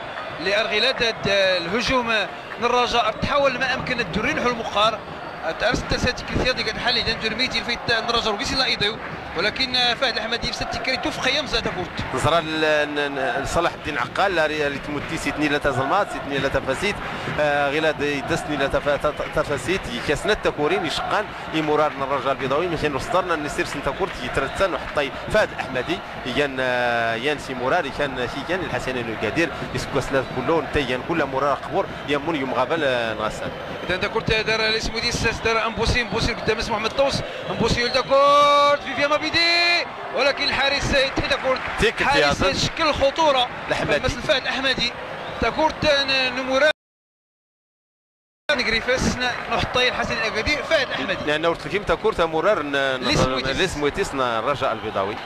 lli ar ɣilad d-, lhujum n Rraja ar tḥawel ma amken ad-d-turri n Ḥulmuqar, ar s-, s-, tiklit yaḍ iga-d lḥal idan Turmidi ilfa-yi-d n Rraja ur gis illa iḍiw. ولكن، آه، فهد الأحمدي في ست كري توفق يمزة تاكورت. نزرا ل-، ن-، ن-، لصلاح الدين عقال، لا ري-، ريتموتي سيتني لا تزلمات، سيتني لا تفاسيت، آه، غيلا دي-، دسني لا تف-، ت-، ت-، تفاسيت، يكاسنت تاكورين، يشقان، يمورار الرجاء البيضاوي، ماشي نوسترنا نسير سنتاكورت، يترتسن وحطي فهد الأحمدي، يان، آه، يان سي مورار، يان، يان الحسنين القدير، يسكوسنا كلو، نتيان كل مورار قبور، يمون يوم غابل، آه، نغسل. إذا تاكورت دار ليسموديس، دار أمبوسي، أمبوسي قدام اسمه محمد طوس، أمبوسي يلدا كورت، فيفيان مابيدي، ولكن الحارس يتحي تاكورت. تيك الحارس تياتن. شكل خطورة. الأحمدي. فمس الفهد الأحمدي. تاكورت ن-، نمورا. نغريفس ن-، نحطي الحسن الأكادي، فهد الأحمدي. لأنه تلكيم تاكورت مرار ن-، ن-، ليسمويتيس. ليسمويتيس ن-، رجاء البيضاوي.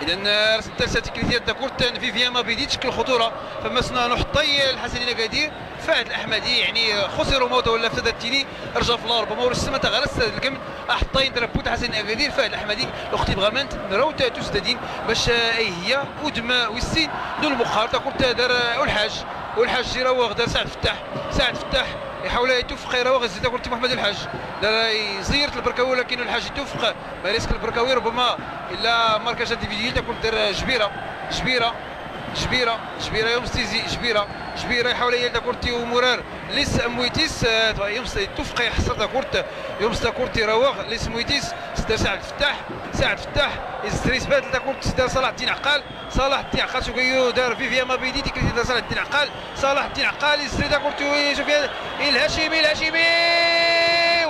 إذا، آه، رسالة تكنيكية تاكورت فيفيان مابيدي تشكل خطورة، فمس ن-، نحطي الحسن الأكادي. فهد الأحمدي، يعني، خسر موته ولا افتدى التيني، رجع في الأرض، ما هو السما تغرس الجمد، أحطين تربوت حسن أكادير، فهد الأحمدي، أختي بغامان، نراوت توسدادين، باش، آه، أي هي، ودم ويسين، دون المخار، تاكل تادر، آه، والحاج، والحاج يراوغ دار سعد فتاح، سعد فتاح، يحاول يتوفق، يراوغ الزيت، تاكل تي محمد الحاج، دار يزير البركاوي، ولكن الحاج يتوفق، ما ريسك البركاوي، ربما إلا ماركاج انديفيديال، تاكل دار جبيرة، جبيرة، جبيرة، جبيرة يوم ستيزي، جبيرة، جبيرة يحاول يلدا كورتي ومرار ليس مويتيس، آه، يوم س-، توفق يحصل دا كورت، يوم ستا كورتي راوغ ليس مويتيس، ستا سعد فتاح، سعد فتاح، يستريس بات دا كورت، ستا صلاح الدين عقال، صلاح الدين عقال، شو كيو دار فيفيا ما بيدي، تكريتي دا صلاح الدين عقال، صلاح الدين عقال، يستري دا كورت، شوف يا الهاشمي، الهاشمي،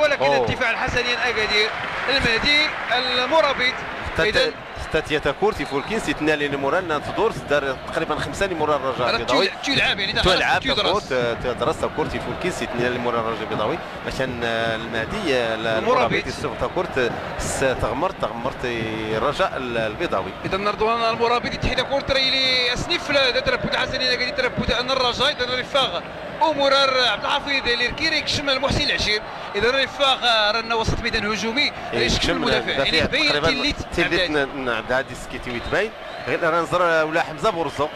ولكن أوه. الدفاع الحسني الأكادير، المهدي المرابط. إذن ستاتيا تاكورت يفولكين سيتنا لي مورا تدور دار تقريبا خمسة لي مورا الرجاء البيضاوي. تلعب يعني، تلعب تاكورت، آه، درس تاكورت يفولكين سيتنا لي مورا الرجاء البيضاوي. عشان، آه، المهدي، آه، لا، المرابط. المرابط يسوق تاكورت، آه، س-، تغمرت، تغمرت، آه، الرجاء ال-، البيضاوي. إذا رضوان المرابط يتحي تاكورت ريلي أسنيف لا، دا تربوت حسني، دا قال تربوت أن الرجاء، إذا رفاق ومرار عبد الحفيظ اللي ركيري يكشم المحسن العشير. إذا رفاق، آه، رانا وسط ميدان هجومي، إيه، يكشم يكشم المدافع. المدافع يعني، تبين تقريبا تيليت تيليت عبد العزيز. ن-، ن-، عبد العزيز كيتيوي تبين. غير راه نزر ولا حمزة بورزوق.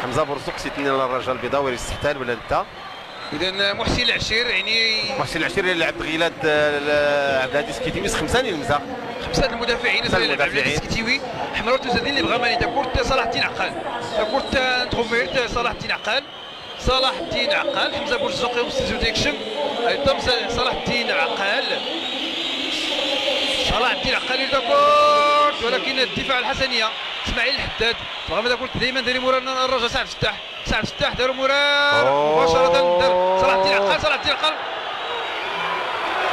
حمزة بورزوق سيتني للرجاء البيضاوي يستحتال ولا انت؟ إذا محسن العشير يعني محسن العشير اللي لعب غيلاد، آه، ل-، عبد العزيز كيتيميس خمسة اللي المزا. خمسة المدافعين خمسة اللي لعب عبد المدافعين. العزيز كيتيوي. حمرات وزادين اللي بغا ماني تاكورت صلاح الدين عقال. تاكورت، آه، تغميرت صلاح الدين عقال. حمزة بورزوق يوم ستيزو تيكشم. أيضا صلاح الدين عقال. صلاح الدين عقال يلدا كورت، ولكن الدفاع الحسنية. إسماعيل الحداد. بغا ماذا قلت دايما داري مورانا الرجاء سعد فتاح. سعد فتاح دارو مرار. أوه. مباشرة دار صلاح الدين عقال، صلاح الدين عقال.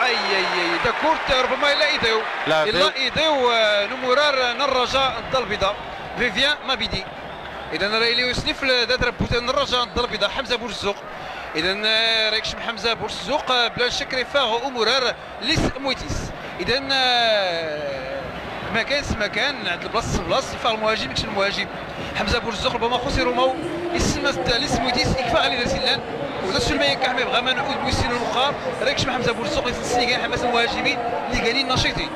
أي، أي، أي، دا كورت ربما إلا إيديو. لا، إلا إيديو. إيديو، آه، نمرار نرجا الدار البيضاء. فيفيان مابيدي. إذا راه إليو سنيف ذات ربوت نرجا الدار البيضاء، حمزة بورزوق. إذا، آه، ريكشم حمزة بورزوق، آه، بلا شك رفاغ ومرار. ليس مويتيس. إذا، آه، ما كانش ما كان، عند البلاصة بلاصة، يفعل المهاجم، يكشف المهاجم. حمزة بورزوق ربما خسر ومو، يسمى ست-، ليس مويتيس، يكفى على ذا سلان. وذا السلمية كحمي بغا ما نعود ميسين المقار، ريكش مع حمزة بورزوق، يتسني كان حماس المهاجمين اللي قاعدين نشيطين.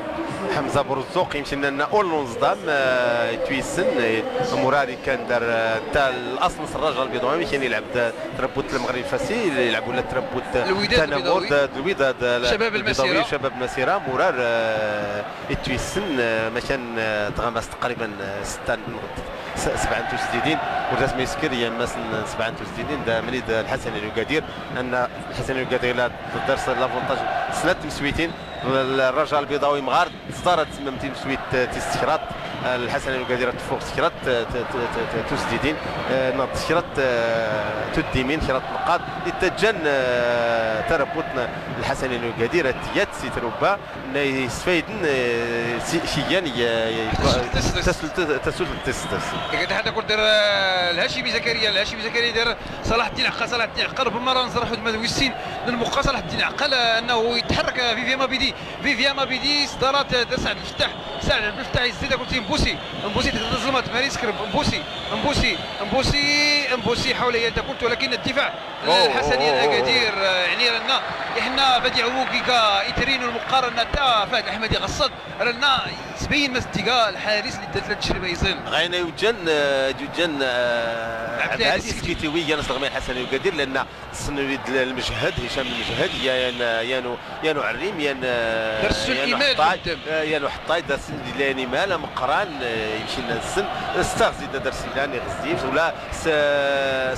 حمزة بورزوق يمشي لنا أولونز دام، آه، تويسن، آه، مراري كان دار، آه، تاع الأصل نصر الرجاء البيضاوي، كان يلعب دا-، تربوت المغرب الفاسي، يلعبوا لا تربوت الوداد تنمر، البيضاوي. دا-، الوداد، لا، شباب البيضاوي، المسيرة. شباب المسيرة، مرار، آه، يتويسن، آه، مكان، آه، تغمس تقريبًا، آه، ستة نقط، س-، سبعة نتو سديدين، ورزاس ميسكر، يا ماسن سبعة نتو سديدين، دا مني دا الحسن الوقادير، أن الحسن الوقادير لا درس لافونتاج سنة مسويتين، الرجاء البيضاوي مغارد، صدارة تمام تيم سويت، آه، تيستشرات، آه، الحسن الوقادير تفوق سكرات، آه، ت-، ت-، ت-، ت-، توسديدين، آه، ناض سكرات، آه، تديمين، كرات نقاط، يتجن، آه، تربوتنا الحسن الوقادير، التيات سيتروبا، ن-، يستفايدن، آه، سي-، شيان، ي-، ي-، تسلت تسلت. تسلت، تسلت، تسلت. إذا هذا كنت، آه، الهاشمي زكريا، الهاشمي زكريا دار صلاح الدين عقل، صلاح الدين عقل، ربما راه نصرح ود مدويسين للمخ صلاح الدين عقل، آه، أنه يتحرك، آه، فيفيان مابيدي، فيفيان مابيدي، صدارات، آه، دار سعد الفتاح، سعد الفتاح يزيد، قلت مبوسي، مبوسي تتظلمت، ماريس كرب، مبوسي، مبوسي، مبوسي، مبوسي حول يلتا كنت، ولكن الدفاع أوه، الحسني أوه، أوه، أوه. الأكادير، آه، يعني لنا إحنا بدي عووكي كا إترين المقارنة تا فهد أحمد يغصد. رنا سبين مسدقة الحارس اللي دات لها التجربة يزين. غاينا يوجن، آه، يوجن، آه، عبد العزيز عبد العزيز سكيتي. سكيتي ويا نصر غمير حسن يقدر، لأن سنويد المجهد، هشام المجهد، يا، يا، يا نو، يا نو عريم، يا ن-، درسو يا نو الإيمان حطاي، قدام. آه، يا نو حطاي، درس لاني مالا مقران، آه، يمشي لنا السن، استغزي دا درس لاني غزيف، ولا س-،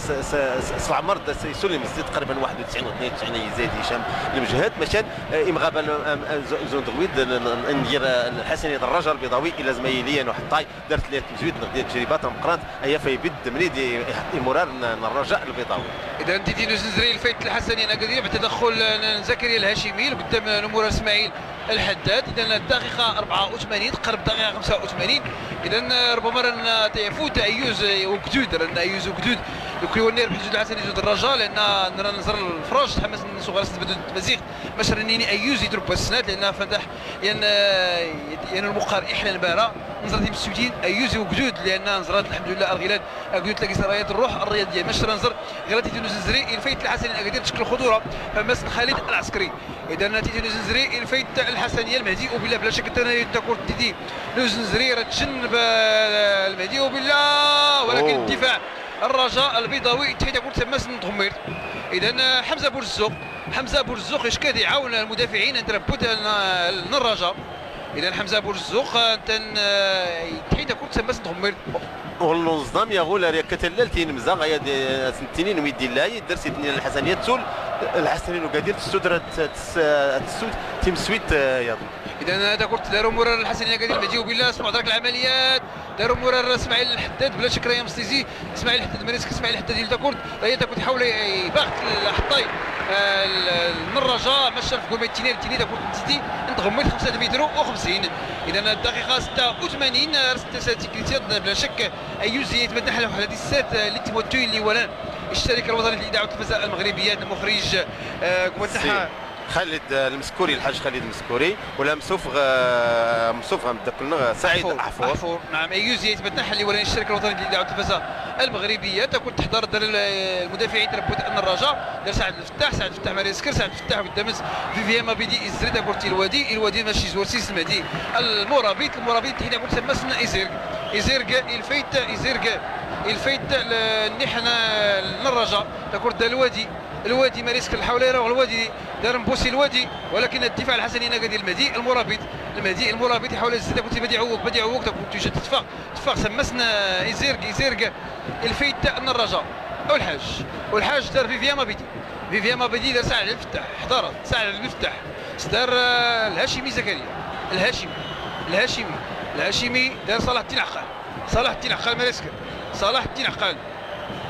س-، س-، س-، سلعمر دا سيسولي مزيد تقريبًا واحد وتسعين و اثنين وتسعين يزيد هشام المجهد، مشان، آه، إمغابة ن-، آم، آم، ز-، زون دغويد، ن-، ن-، ن-، ندير، آه، الحسنية الرجاء البيضاوي، إلا زمايلي، يا نو حطاي، درت ليه تمزويد، نقدي تجربة، تنقرانت، أيا فايبد، مني دي، يمرار ن-، ن-، الرجاء البيضاوي. إذا تيتي نزنزري الفايت الحسني، أنا قديم بتدخل، آه، زكريا الهاشمي، لقدام، آه، نمورة إسماعيل الحداد. إذا الدقيقة أربعة وثمانين، تقرب الدقيقة خمسة وثمانين. إذا، آه، ربما رانا تيفوت أيوز، آه، وكدود، رانا أيوز وكدود. يكون يونير بحدود الحسني جود الرجاء، لأن نرى نزر الفراش، تحمس الناس وغرس بدون تمزيق. مش رنيني أيوز يتربى السنات، لأن فتح ين، ين المقهر إحلى البارة. نزرت مسوجين أيوزي وقدود، لأن نزرت الحمد لله أرغلال قدود تلاقي سرايات الروح الرياضية. مش رنزر غلطي تونس نزري الفايت الحسني أقدر تشكل خطورة. فمس خالد العسكري. إذا نتيجة نزري الفايت الحسنية المهدي وبلا بلا شك تنا يتكور تيتي نزري رتشن ب-، المهدي وبلا، ولكن أوه. الدفاع الرجاء البيضاوي تحيد أقول تمس نتغمر. إذا حمزة بورزوق، حمزة بورزوق إشكاد يعاون المدافعين أن تربوت ن-، الرجاء. إذا حمزة بورزوق، آه، تن-، آه، تحيد أكون تسمى سنتغمر. والنظام يا غولا ريا كتلال تين مزا غايا دي، آه، سنتينين ويدي لاي، درسي تنين الحسنية تسول، الحسنين وقادير تسود راه ت-، تس-، آه، تسود تيم سويت، آه، يا ظن. إذا هذا كنت دارو مرار الحسنية قادير مجيو بالله، اسمع درك العمليات، دارو مرار اسماعيل الحداد بلا شك راه يمسيزي. اسماعيل حتى ماريسك، اسماعيل حتى ديال تاكورد، هي تاكورد حاول يباغت الحطاي، آه، ال-، ال-، النراجة، ما الشرف قول ما يتيني، يتيني تاكورد نتيتي، انت غميت خمسة متر وخمسين. إذا الدقيقة ستة وثمانين، آه، ست ساعات كريتيات، بلا شك، أيوزي يتمدح له على هذه السات، آه، اللي تيموتو اللي ولان. الشركة الوطنية للإذاعة والتلفزة المغربية، المخرج، آه، قمت سي. خالد، آه، المسكوري، الحاج خالد المسكوري، ولا مسوفغ، آه، مسوفغ مدكلنا، آه، سعيد أحفور. أحفور. أحفور. نعم، أيوزي يتبتح اللي ولا الشركة الوطنية للإذاعة والتلفزة المغربية، تكون تحضر در ال-، المدافعين تربوت أن الرجاء، در سعد الفتاح، سعد الفتاح ماري سكر، سعد الفتاح قدامس، فيفيان مابيدي إزري، تكون تي الوادي، الوادي ماشي زور سيس المهدي. المرابط، المرابط هنا قلت مسنا إزيرغ، إزيرغ، الفيت، إزيرغ، الفيت ل-، نحن الرجاء، تكون دا الوادي، الوادي ماري سكر الحولة يروح الوادي. دار مبوسي الوادي، ولكن الدفاع الحسني هنا قاعد المهدي المرابط. المهدي المرابط يحاول يزيد، كنت بدي عوق، بدي عوق، كنت يوجد تفاق، تفاق سمسنا إزيرق، إزيرق الفيت النراجة. والحاج، والحاج دار فيفيان مابيدي، فيفيان مابيدي دار سعد الفتاح، حضارة سعد المفتاح، دار، آه، الهاشمي زكريا، الهاشمي، الهاشمي، الهاشمي دار صلاح الدين عقال، صلاح الدين عقال مالسكر، صلاح الدين عقال،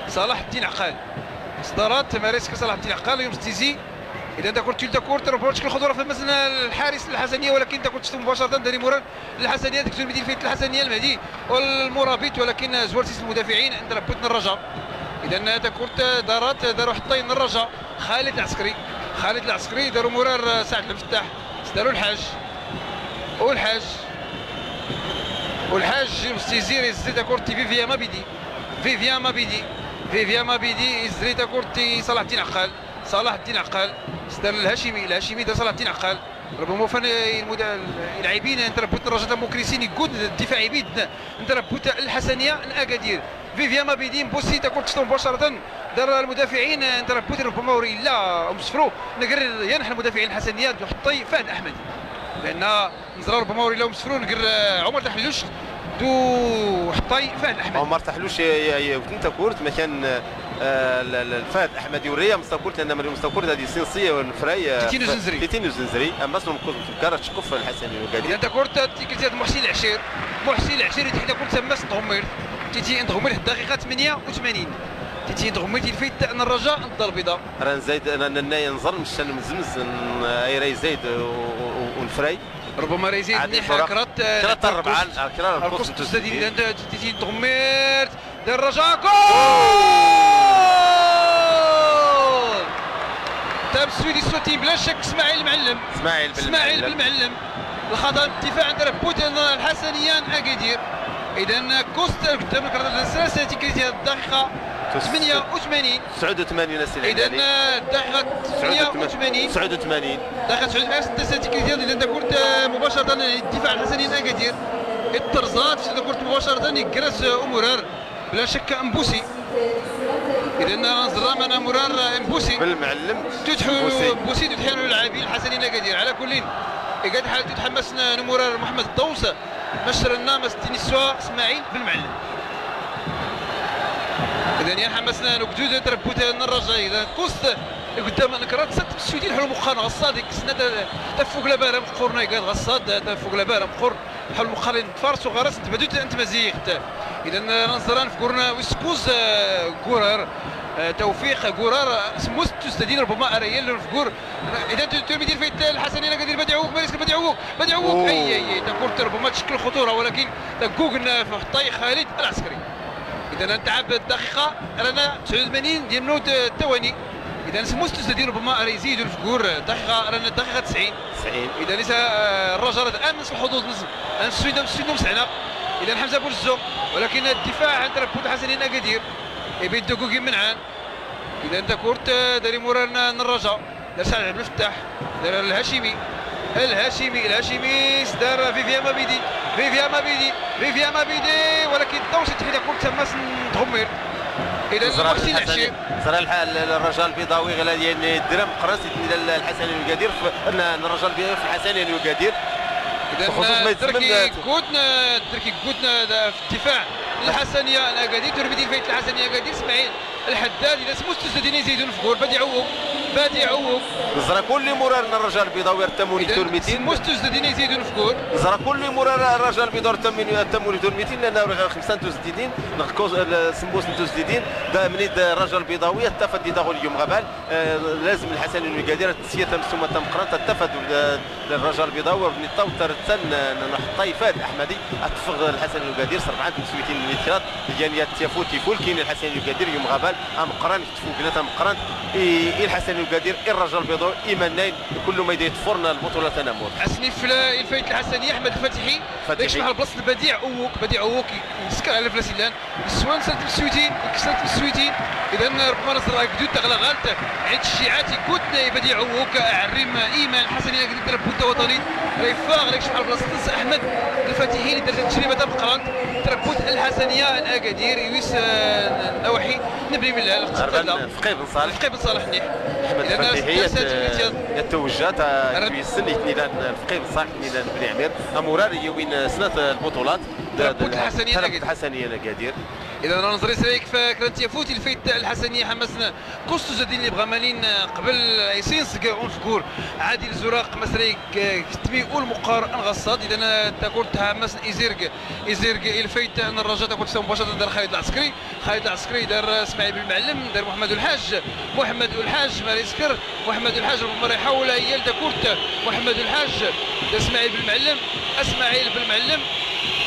صلاح الدين عقال. صدارات ماريسك صلاح الدين عقال يوم ستيزي. إذا دا كورة تيل دا كورة، تروح بروتشك الخضرة في المزن الحارس الحسنية، ولكن دا كورة تشتم مباشرة داني موران الحسنية، دكتور مدير فيت الحسنية المهدي والمرابط، ولكن زوار سيس المدافعين عند ربوتنا الرجاء. إذا دا كورة دارات، داروا حطين الرجاء. خالد العسكري، خالد العسكري داروا مرار سعد الفتاح، داروا الحاج. والحاج، والحاج يوم ستيزي ريزي دا كورة فيفيان مابيدي. فيفيان مابيدي، فيفيان مابيدي، إزري تاكورتي صلاح الدين عقال، صلاح الدين عقال، سدار الهاشمي، الهاشمي دا صلاح الدين عقال. ربما فن المد-، اللاعبين انت ربوت الرجاء مكريسين يقود الدفاع يبيد، انت ربوت الحسنية الأكادير. فيفيان مابيدي مبوسي تاكورتي مباشرة، دار المدافعين انت ربوت ربما وري لا مسفرو، نقر ينحى المدافعين الحسنية حطي فهد أحمد. لأن نزرا ربما وري لهم سفرون، قر، آه، عمر تحلوش دو حطاي فهد أحمد. عمر تحلوش ي-، ي-، ي-، وتنتا كورت ما كان، آه، ال-، ال-، فهد أحمد يوريا مستوكورت، لأن مريم مستوكورت هذه سينسية ونفراي، آه، تيتينو ف-، زنزري. تيتينو زنزري. أما أصلا مكوز متكرر تشقف الحسن الوقادي. إذا أنت كورت تيكرتيات محسن العشير، محسن العشير يتحدى كورت سماس نغمير. تيتي نغمير الدقيقة ثمانية وثمانين. تيتي نغمير تيلفيت أن الرجاء الدار البيضاء. راه نزايد، أنا، أنا، أنا نزر مشان مزمز، ن-، أي راي زايد و-، و-، و-، ونفراي. ربما راه يزيد عادي مليح الفرق. كرات، آه، كرات الربعة، الكوست. آه، كرات الكوست الكوست تزيد. تزيد، تزيد تغميرت، دار الرجاء، جول! تاب السويدي السوتين بلا شك اسماعيل المعلم. اسماعيل بن اسماعيل المعلم. بن المعلم. الخطأ الدفاع عند ربوت الحسنيان أكيدير. إذا كوست قدام الكرة الثلاثية تكريتي هذه الدقيقة. تمنية وثمانين. تسعود وثمانين السنة. إذن، آه، دقيقة تسعود وثمانين. تسعود وثمانين. دقيقة تسعود وثمانين، ستة وستين. إذن تكون، آه، مباشرة الدفاع الحسني الأكادير. الترزات، تكون مباشرة يقرس، آه، أمورار. بلا شك أمبوسي. إذن نزرى من أمورار، آه، أمبوسي. بالمعلم. تدحو أمبوسي. أمبوسي، تدحو اللاعبين الحسني الأكادير. على كل، إيقاد حال تتحمس ن-، نمورار محمد الدوس. مشر النامس تنسوا إسماعيل بالمعلم. إذن يا حماسنا نكدود تربوت الرجاء. إذن كوست قدام نكرات ست مسويدين حلو مقارنة غصاد يكسنا ت-، تفوق لبارة مقورنا يقال غصاد تفوق لبارة مقور حلو مقارن فارس وغرس تبدوت أنت مزيغت. إذن نصران في قرنا ويسكوز، آه، قرار، آه، توفيق قرار سموس تستدين ربما أريال في قر. إذن تو-، تو مدير فايت الحسني لقد بديعوك، ماريسك بديعوك. بديعوك. أوه. أي، أي، أي، تكورت ربما تشكل خطورة، ولكن تقوقنا في خطاي خالد العسكري. إذن أنت عبد الدقيقة، رانا تسعود وثمانين ديال منوت الثواني. إذن سموس تزدادين ربما راه يزيدوا الفقور، دقيقة، رانا الدقيقة تسعين. تسعين. إذن ليس، آه، الرجاء راه الآن نصف الحظوظ، نصف. أنا سوينا، سوينا مسعنا. إذن حمزة بورزو، ولكن الدفاع عن تربوت الحسني أكادير. يبي الدقوقي منعان. إذن تكورت، آه، داري مورانا الرجاء. دار سعد عبد الفتاح، دار الهاشمي، الهاشمي، الهاشمي، دار فيفيان مابيدي، فيفيان مابيدي، فيفيان مابيدي، ولكن الدور سيتحيد كرة تماس تغمير. إذا زرار المحسن الحسني، العشير. زرار الح-، ال-، ال-، الرجاء البيضاوي غلا ديال درهم قرص يتني ال-، الحسني وقادر ف-، ن-، الرجاء البيضاوي في الحسني وقادر. إذا بخصوص ما يتسمى دركي ال-، كوتنا، دركي كوتنا دا في الدفاع. الحسنية الأكادير، تربيتي فايت الحسنية أكادير، إسماعيل. الحداد، إذا سموس تزدين يزيدون في كور، بدي عوق، بدي عوق. نزرة كل مرار الرجاء البيضاوي يرتمون إذن يتور ميتين. سموس تزدين يزيدون في كور. نزرة كل مرار الرجاء البيضاوي يرتمون، يرتمون يتور ميتين، لأنه راه خمسة نتو زديدين، نقص، ال-، سموس نتو زديدين، دا منيد الرجاء البيضاوي، التفت دي داغو اليوم غبال، آه، لازم الحسن المقادير، تسية تمسومة تمقران، تتفت، آه، الرجاء البيضاوي، ورني طاو ترتن، آه، نحطي فهد أحمدي، أتفق الحسن المقادير، سربعان تمسويتين من الكرات، يعني يتيافو تيفول، كاين الحسن المقادير، يوم غبال، أمقران، تفوقنا تمقرنت، إي، إي الحسن القدير، إي الرجاء البيضاوي، إي مناين، كل ما يدير فرن البطولة تنمر. أسني فلا الفايت الحسني أحمد الفتحي. فتحي. ليش محل بلاصة البديع أوك، بديع أوك يسكر على فلاسيلان. السوان سنت مسويتين، سنت مسويتين. إذا ربما نصر قدود تغلى غالت. عيد الشيعات يكوت بديع أوك، عريم إيمان الحسني لكن يضرب بوتا وطني. ريفاغ ليش محل بلاصة أحمد الفتحي لدرجة تجربة تبقران. تربوت الحسنية الأكادير يويس، آه، نواحي نبري من العلق. الفقيه بن صالح. الفقيه بن صالح، نيح. أحمد الفتيحي يتوجه، تا يسن يتنيلان الفقيه بن صالح، يتنيلان بن عمير. أمورار يوين سنة البطولات. تربوت الحسنية، تربوت الحسنية لقادير. إذا ننظر إسرائيل فكرة يفوت الفيت الحسنية حمسنا كوستو زدين اللي بغا مالين قبل يسين سكاون فكور. عادل زراق مسري كتمي والمقار انغصاد. إذا تاكورت حمسنا إزيرك، إزيرك الفيت أن الرجاء تاكورت مباشرة دار خالد العسكري. خالد العسكري دار اسماعيل بن معلم، دار محمد الحاج، محمد الحاج ما يسكر، محمد الحاج ربما يحاول يلتا كورت، محمد الحاج، دار اسماعيل بن معلم، اسماعيل بن معلم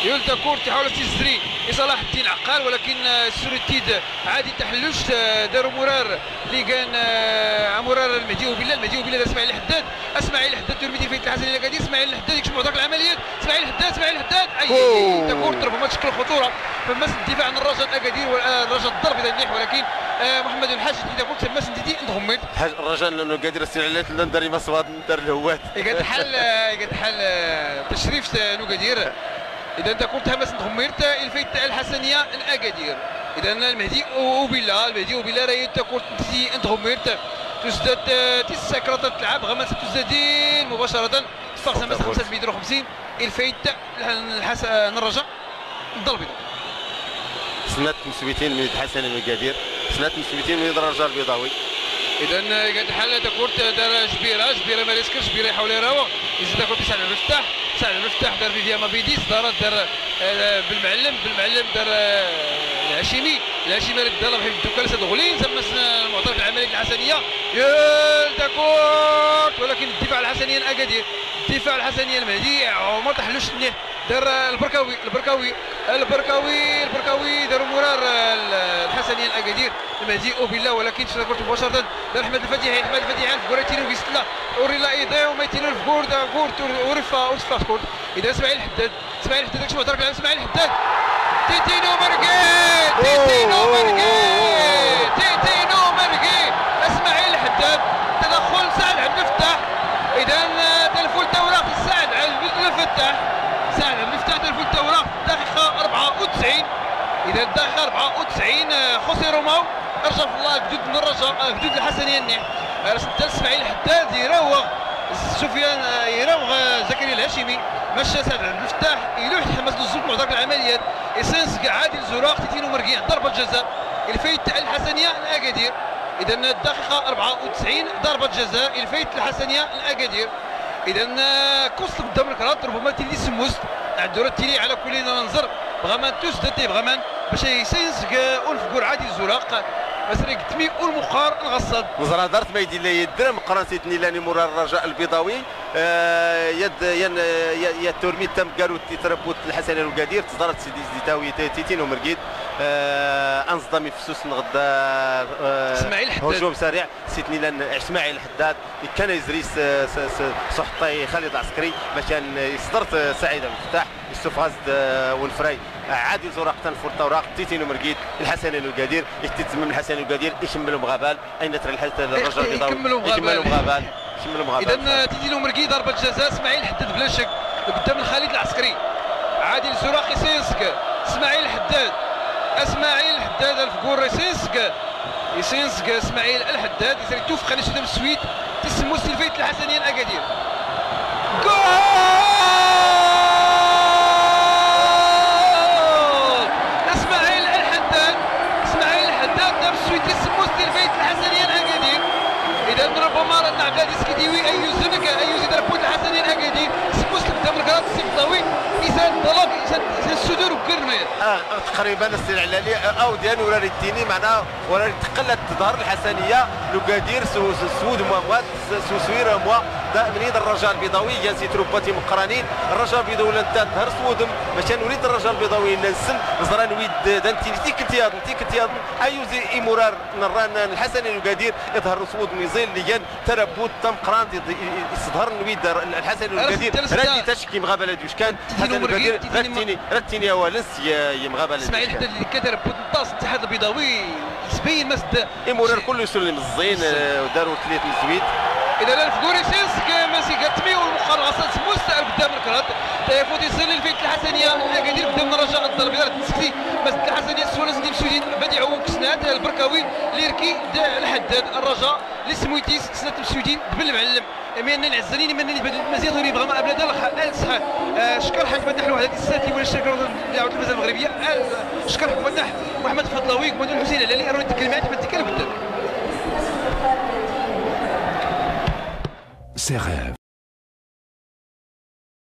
يلتا كورت يحاول تيزري لصلاح الدين عقال، ولكن، آه، السوري تيد عادي تحلوش، آه، دارو مرار اللي كان، آه، مرار المهدي وبالله، المهدي وبالله دار اسماعيل الحداد، اسماعيل الحداد ترمي ديفيت الحسن الى كادي، اسماعيل الحداد يكشف معطاك العمليات، اسماعيل الحداد، اسماعيل الحداد، اي، اي، اي، تاكورت ربما تشكل خطورة. فماس الدفاع عن الرجاء الأكادير والرجاء الضرب إذا مليح، ولكن، آه، محمد الحاج إذا كنت تماس نديدي نغمض. الحاج الرجاء لأنه قادر السنة على لندن داري مصواد دار الهوات. إيه، قد حل، آه، قد حل، آه، تشريف، آه، نو قادر. إذا أنت كنت همس نغمض، آه، الفيت الحسنية الأكادير. إذا المهدي أو-، أوبيلا، المهدي أوبيلا راه أنت كنت تزي أنت غمض. تزداد، آه، تسع كرات تلعب، غمس تزدادين مباشرة. صفر خمسة متر وخمسين. الفايت الحس-، آه، الرجاء. الدار البيضاء. سنات مسويتين من الحسن المقادير. سنات مسويتين من الرجاء البيضاوي. إذا، آه، قاعد حال هذا كورت دار جبيرة، جبيرة ما ريسكش، جبيرة يحاول يراوغ. يزيد كورت سعد المفتاح، سعد المفتاح دار فيفيا مافيديس، دارت دار، آه، بالمعلم، بالمعلم دار، آه، الهاشمي، الهاشمي راه دار بحال الدكان سد غلين، تم المعترف العملية الحسنية. يا الدكورت، ولكن الدفاع الحسني الأكادير. الدفاع الحسني المهدي عمر تحلوش النيه. دار البركاوي، البركاوي، البركاوي، البركاوي، داروا مرار، آه، الحسني الأكادير، المهدي أوبيلا، ولكن شرا كرة مباشرة. دار أحمد الفتيحي، أحمد الفتيحي، الكرة تيرو في ستة. أوريلا إيدي وما يتيرو في كورة، كورة، ورفا، ورفا في كورة. إذا إسماعيل حداد، إسماعيل حداد، شنو هضرك على إسماعيل حداد؟ تيتينو مرقي، تيتينو مرقي، تيتينو مرقي. اسماعيل حداد، تدخل سعد عبد الفتاح. اذا تلفو التوراق سعد عبد الفتاح، سعد عبد الفتاح تلفو التوراق. دقيقة أربعة وتسعين. اذا الدقيقة أربعة وتسعين، آه، خوسي روماو رجع في الله جدود من الرجاء، آه، جدود الحسنية النيح. آه، رسل اسماعيل حداد يراوغ سفيان، آه، يراوغ، آه، زكريا الهاشمي. مشى سعد عبد الفتاح يلوح يتحمس للزوج مع داك العمليات. يسنسق عادل زراق تيتينو مرقيع ضربة جزاء الفايت الحسنية الأكادير. إذا الدقيقة أربعة وتسعين، ضربة جزاء الفايت الحسنية الأكادير. إذا، آه، كوست قدام الكرات، ربما تيلي سموست. عدو راه تيلي على كل ننظر. بغا مان توس دتي بغا مان باش يسنسق، آه، أنف كور عادل زراق. مسرق تمي والمقار الغصاد. نزرة دارت ما يدير لا يدرم قران سيتني لاني مرار الرجاء البيضاوي. آه، يد، ين-، ي-، يتورمي تم قالوا تربوت الحسن القدير، تزارت سيدي زيتاوي تي-، تيتين ومرقيد. آه، أنصدم فسوس نغدا، آه، إسماعيل حداد. هجوم سريع، سيتني لان إسماعيل حداد، كان يزري س-، س-، س-، سحطي خالد عسكري، باش كان يصدرت سعيد عبد الفتاح، يوسف غزد، آه، ونفراي. عادل زراق تنفر توراق، تيتين ومرقيد، الحسن القدير، يتتمم الحسن القدير، يكملوا مغابال. أين ترى الحته الرجل البيضاوي؟ يكملوا مغابال. يكملوا مغابال. يكملوا مغابال. إذا تيدي لهم رقيد ضربة جزاء، إسماعيل حداد بلا شك. قدام الخالد العسكري. عادل زراق يسينسك. إسماعيل حداد. إسماعيل حداد الفقور يسينسك. يسينسك إسماعيل الحداد. يسير توفق على سودة بالسويد. تسمو سلفيت الحسنية الأكادير. جول! إسماعيل الحداد، إسماعيل الحداد داب السويتي سموس ديال البيت الحسنية الأكادير. إذا ربما راه اللاعب هادي سكيديوي أيوز لك، أيوز إذا ربوت الحسنية الأكادير. سموس قدام الكرات السيف الضوي. إذا الضلوك، إذا، إذا السدور وكل المير. آه، تقريبًا السي العلالي، آه، أو ديان ورا ريتيني معناه ورا تقلت ظهر الحسنية، لوكادير سو-، سو-، سود موا، سو-، سويرة موا، دا منين الرجاء البيضاوي، يا سي تروباتي مقرانين، الرجاء البيضاوي لن تظهر سودم، باش نريد الرجاء البيضاوي لنسن، نزران ويد، دا نتي، نتي كنت ياض، نتي كنت ياض، أيوزي إمرار، نران الحسن الوكادير، يظهر سود ميزيل ليان، تربوت، تم قران، يظ-، ي-، ي-، يصدهر نويد الحسن الوكادير، ردي تشكي مغابلة دوش كان، الحسن الوكادير، رتيني، رتيني أوالنس، يا، يا مغابلة دوش كان. إسماعيل حداد اللي كتربوت، نطاس، الاتحاد البيضاوي، سبين مسد. إمورار كله يسلم الزين، آه، وداروا ثلاث مزويد. إذا لا الفقوري سينسك، ماسي قاتمي والمخالفة سموس قدام الكرات. تيفوت يصل للفيت الحسنية، الأكادير قدام الرجاء الضربي، راه تسكتي. مسد الحسنية، السوالس ديال مسويدين، بديع وكسنات، البركاوي، ليركي، دا الحداد، الرجاء، لسمويتيس، سنة مسويدين، بن المعلم. أمين العزانين، من اللي بدل مزيد غريب، غما أبلا دالخ، ألسح. آه، شكر حاج فتح الوحدة الساتي ولا الشركة اللي عاود المزال المغربية. آه، شكر حاج فتح، محمد فضلاوي، محمد الحسين العلالي، أروي الكلمات، ما تكلم. C'est rêve.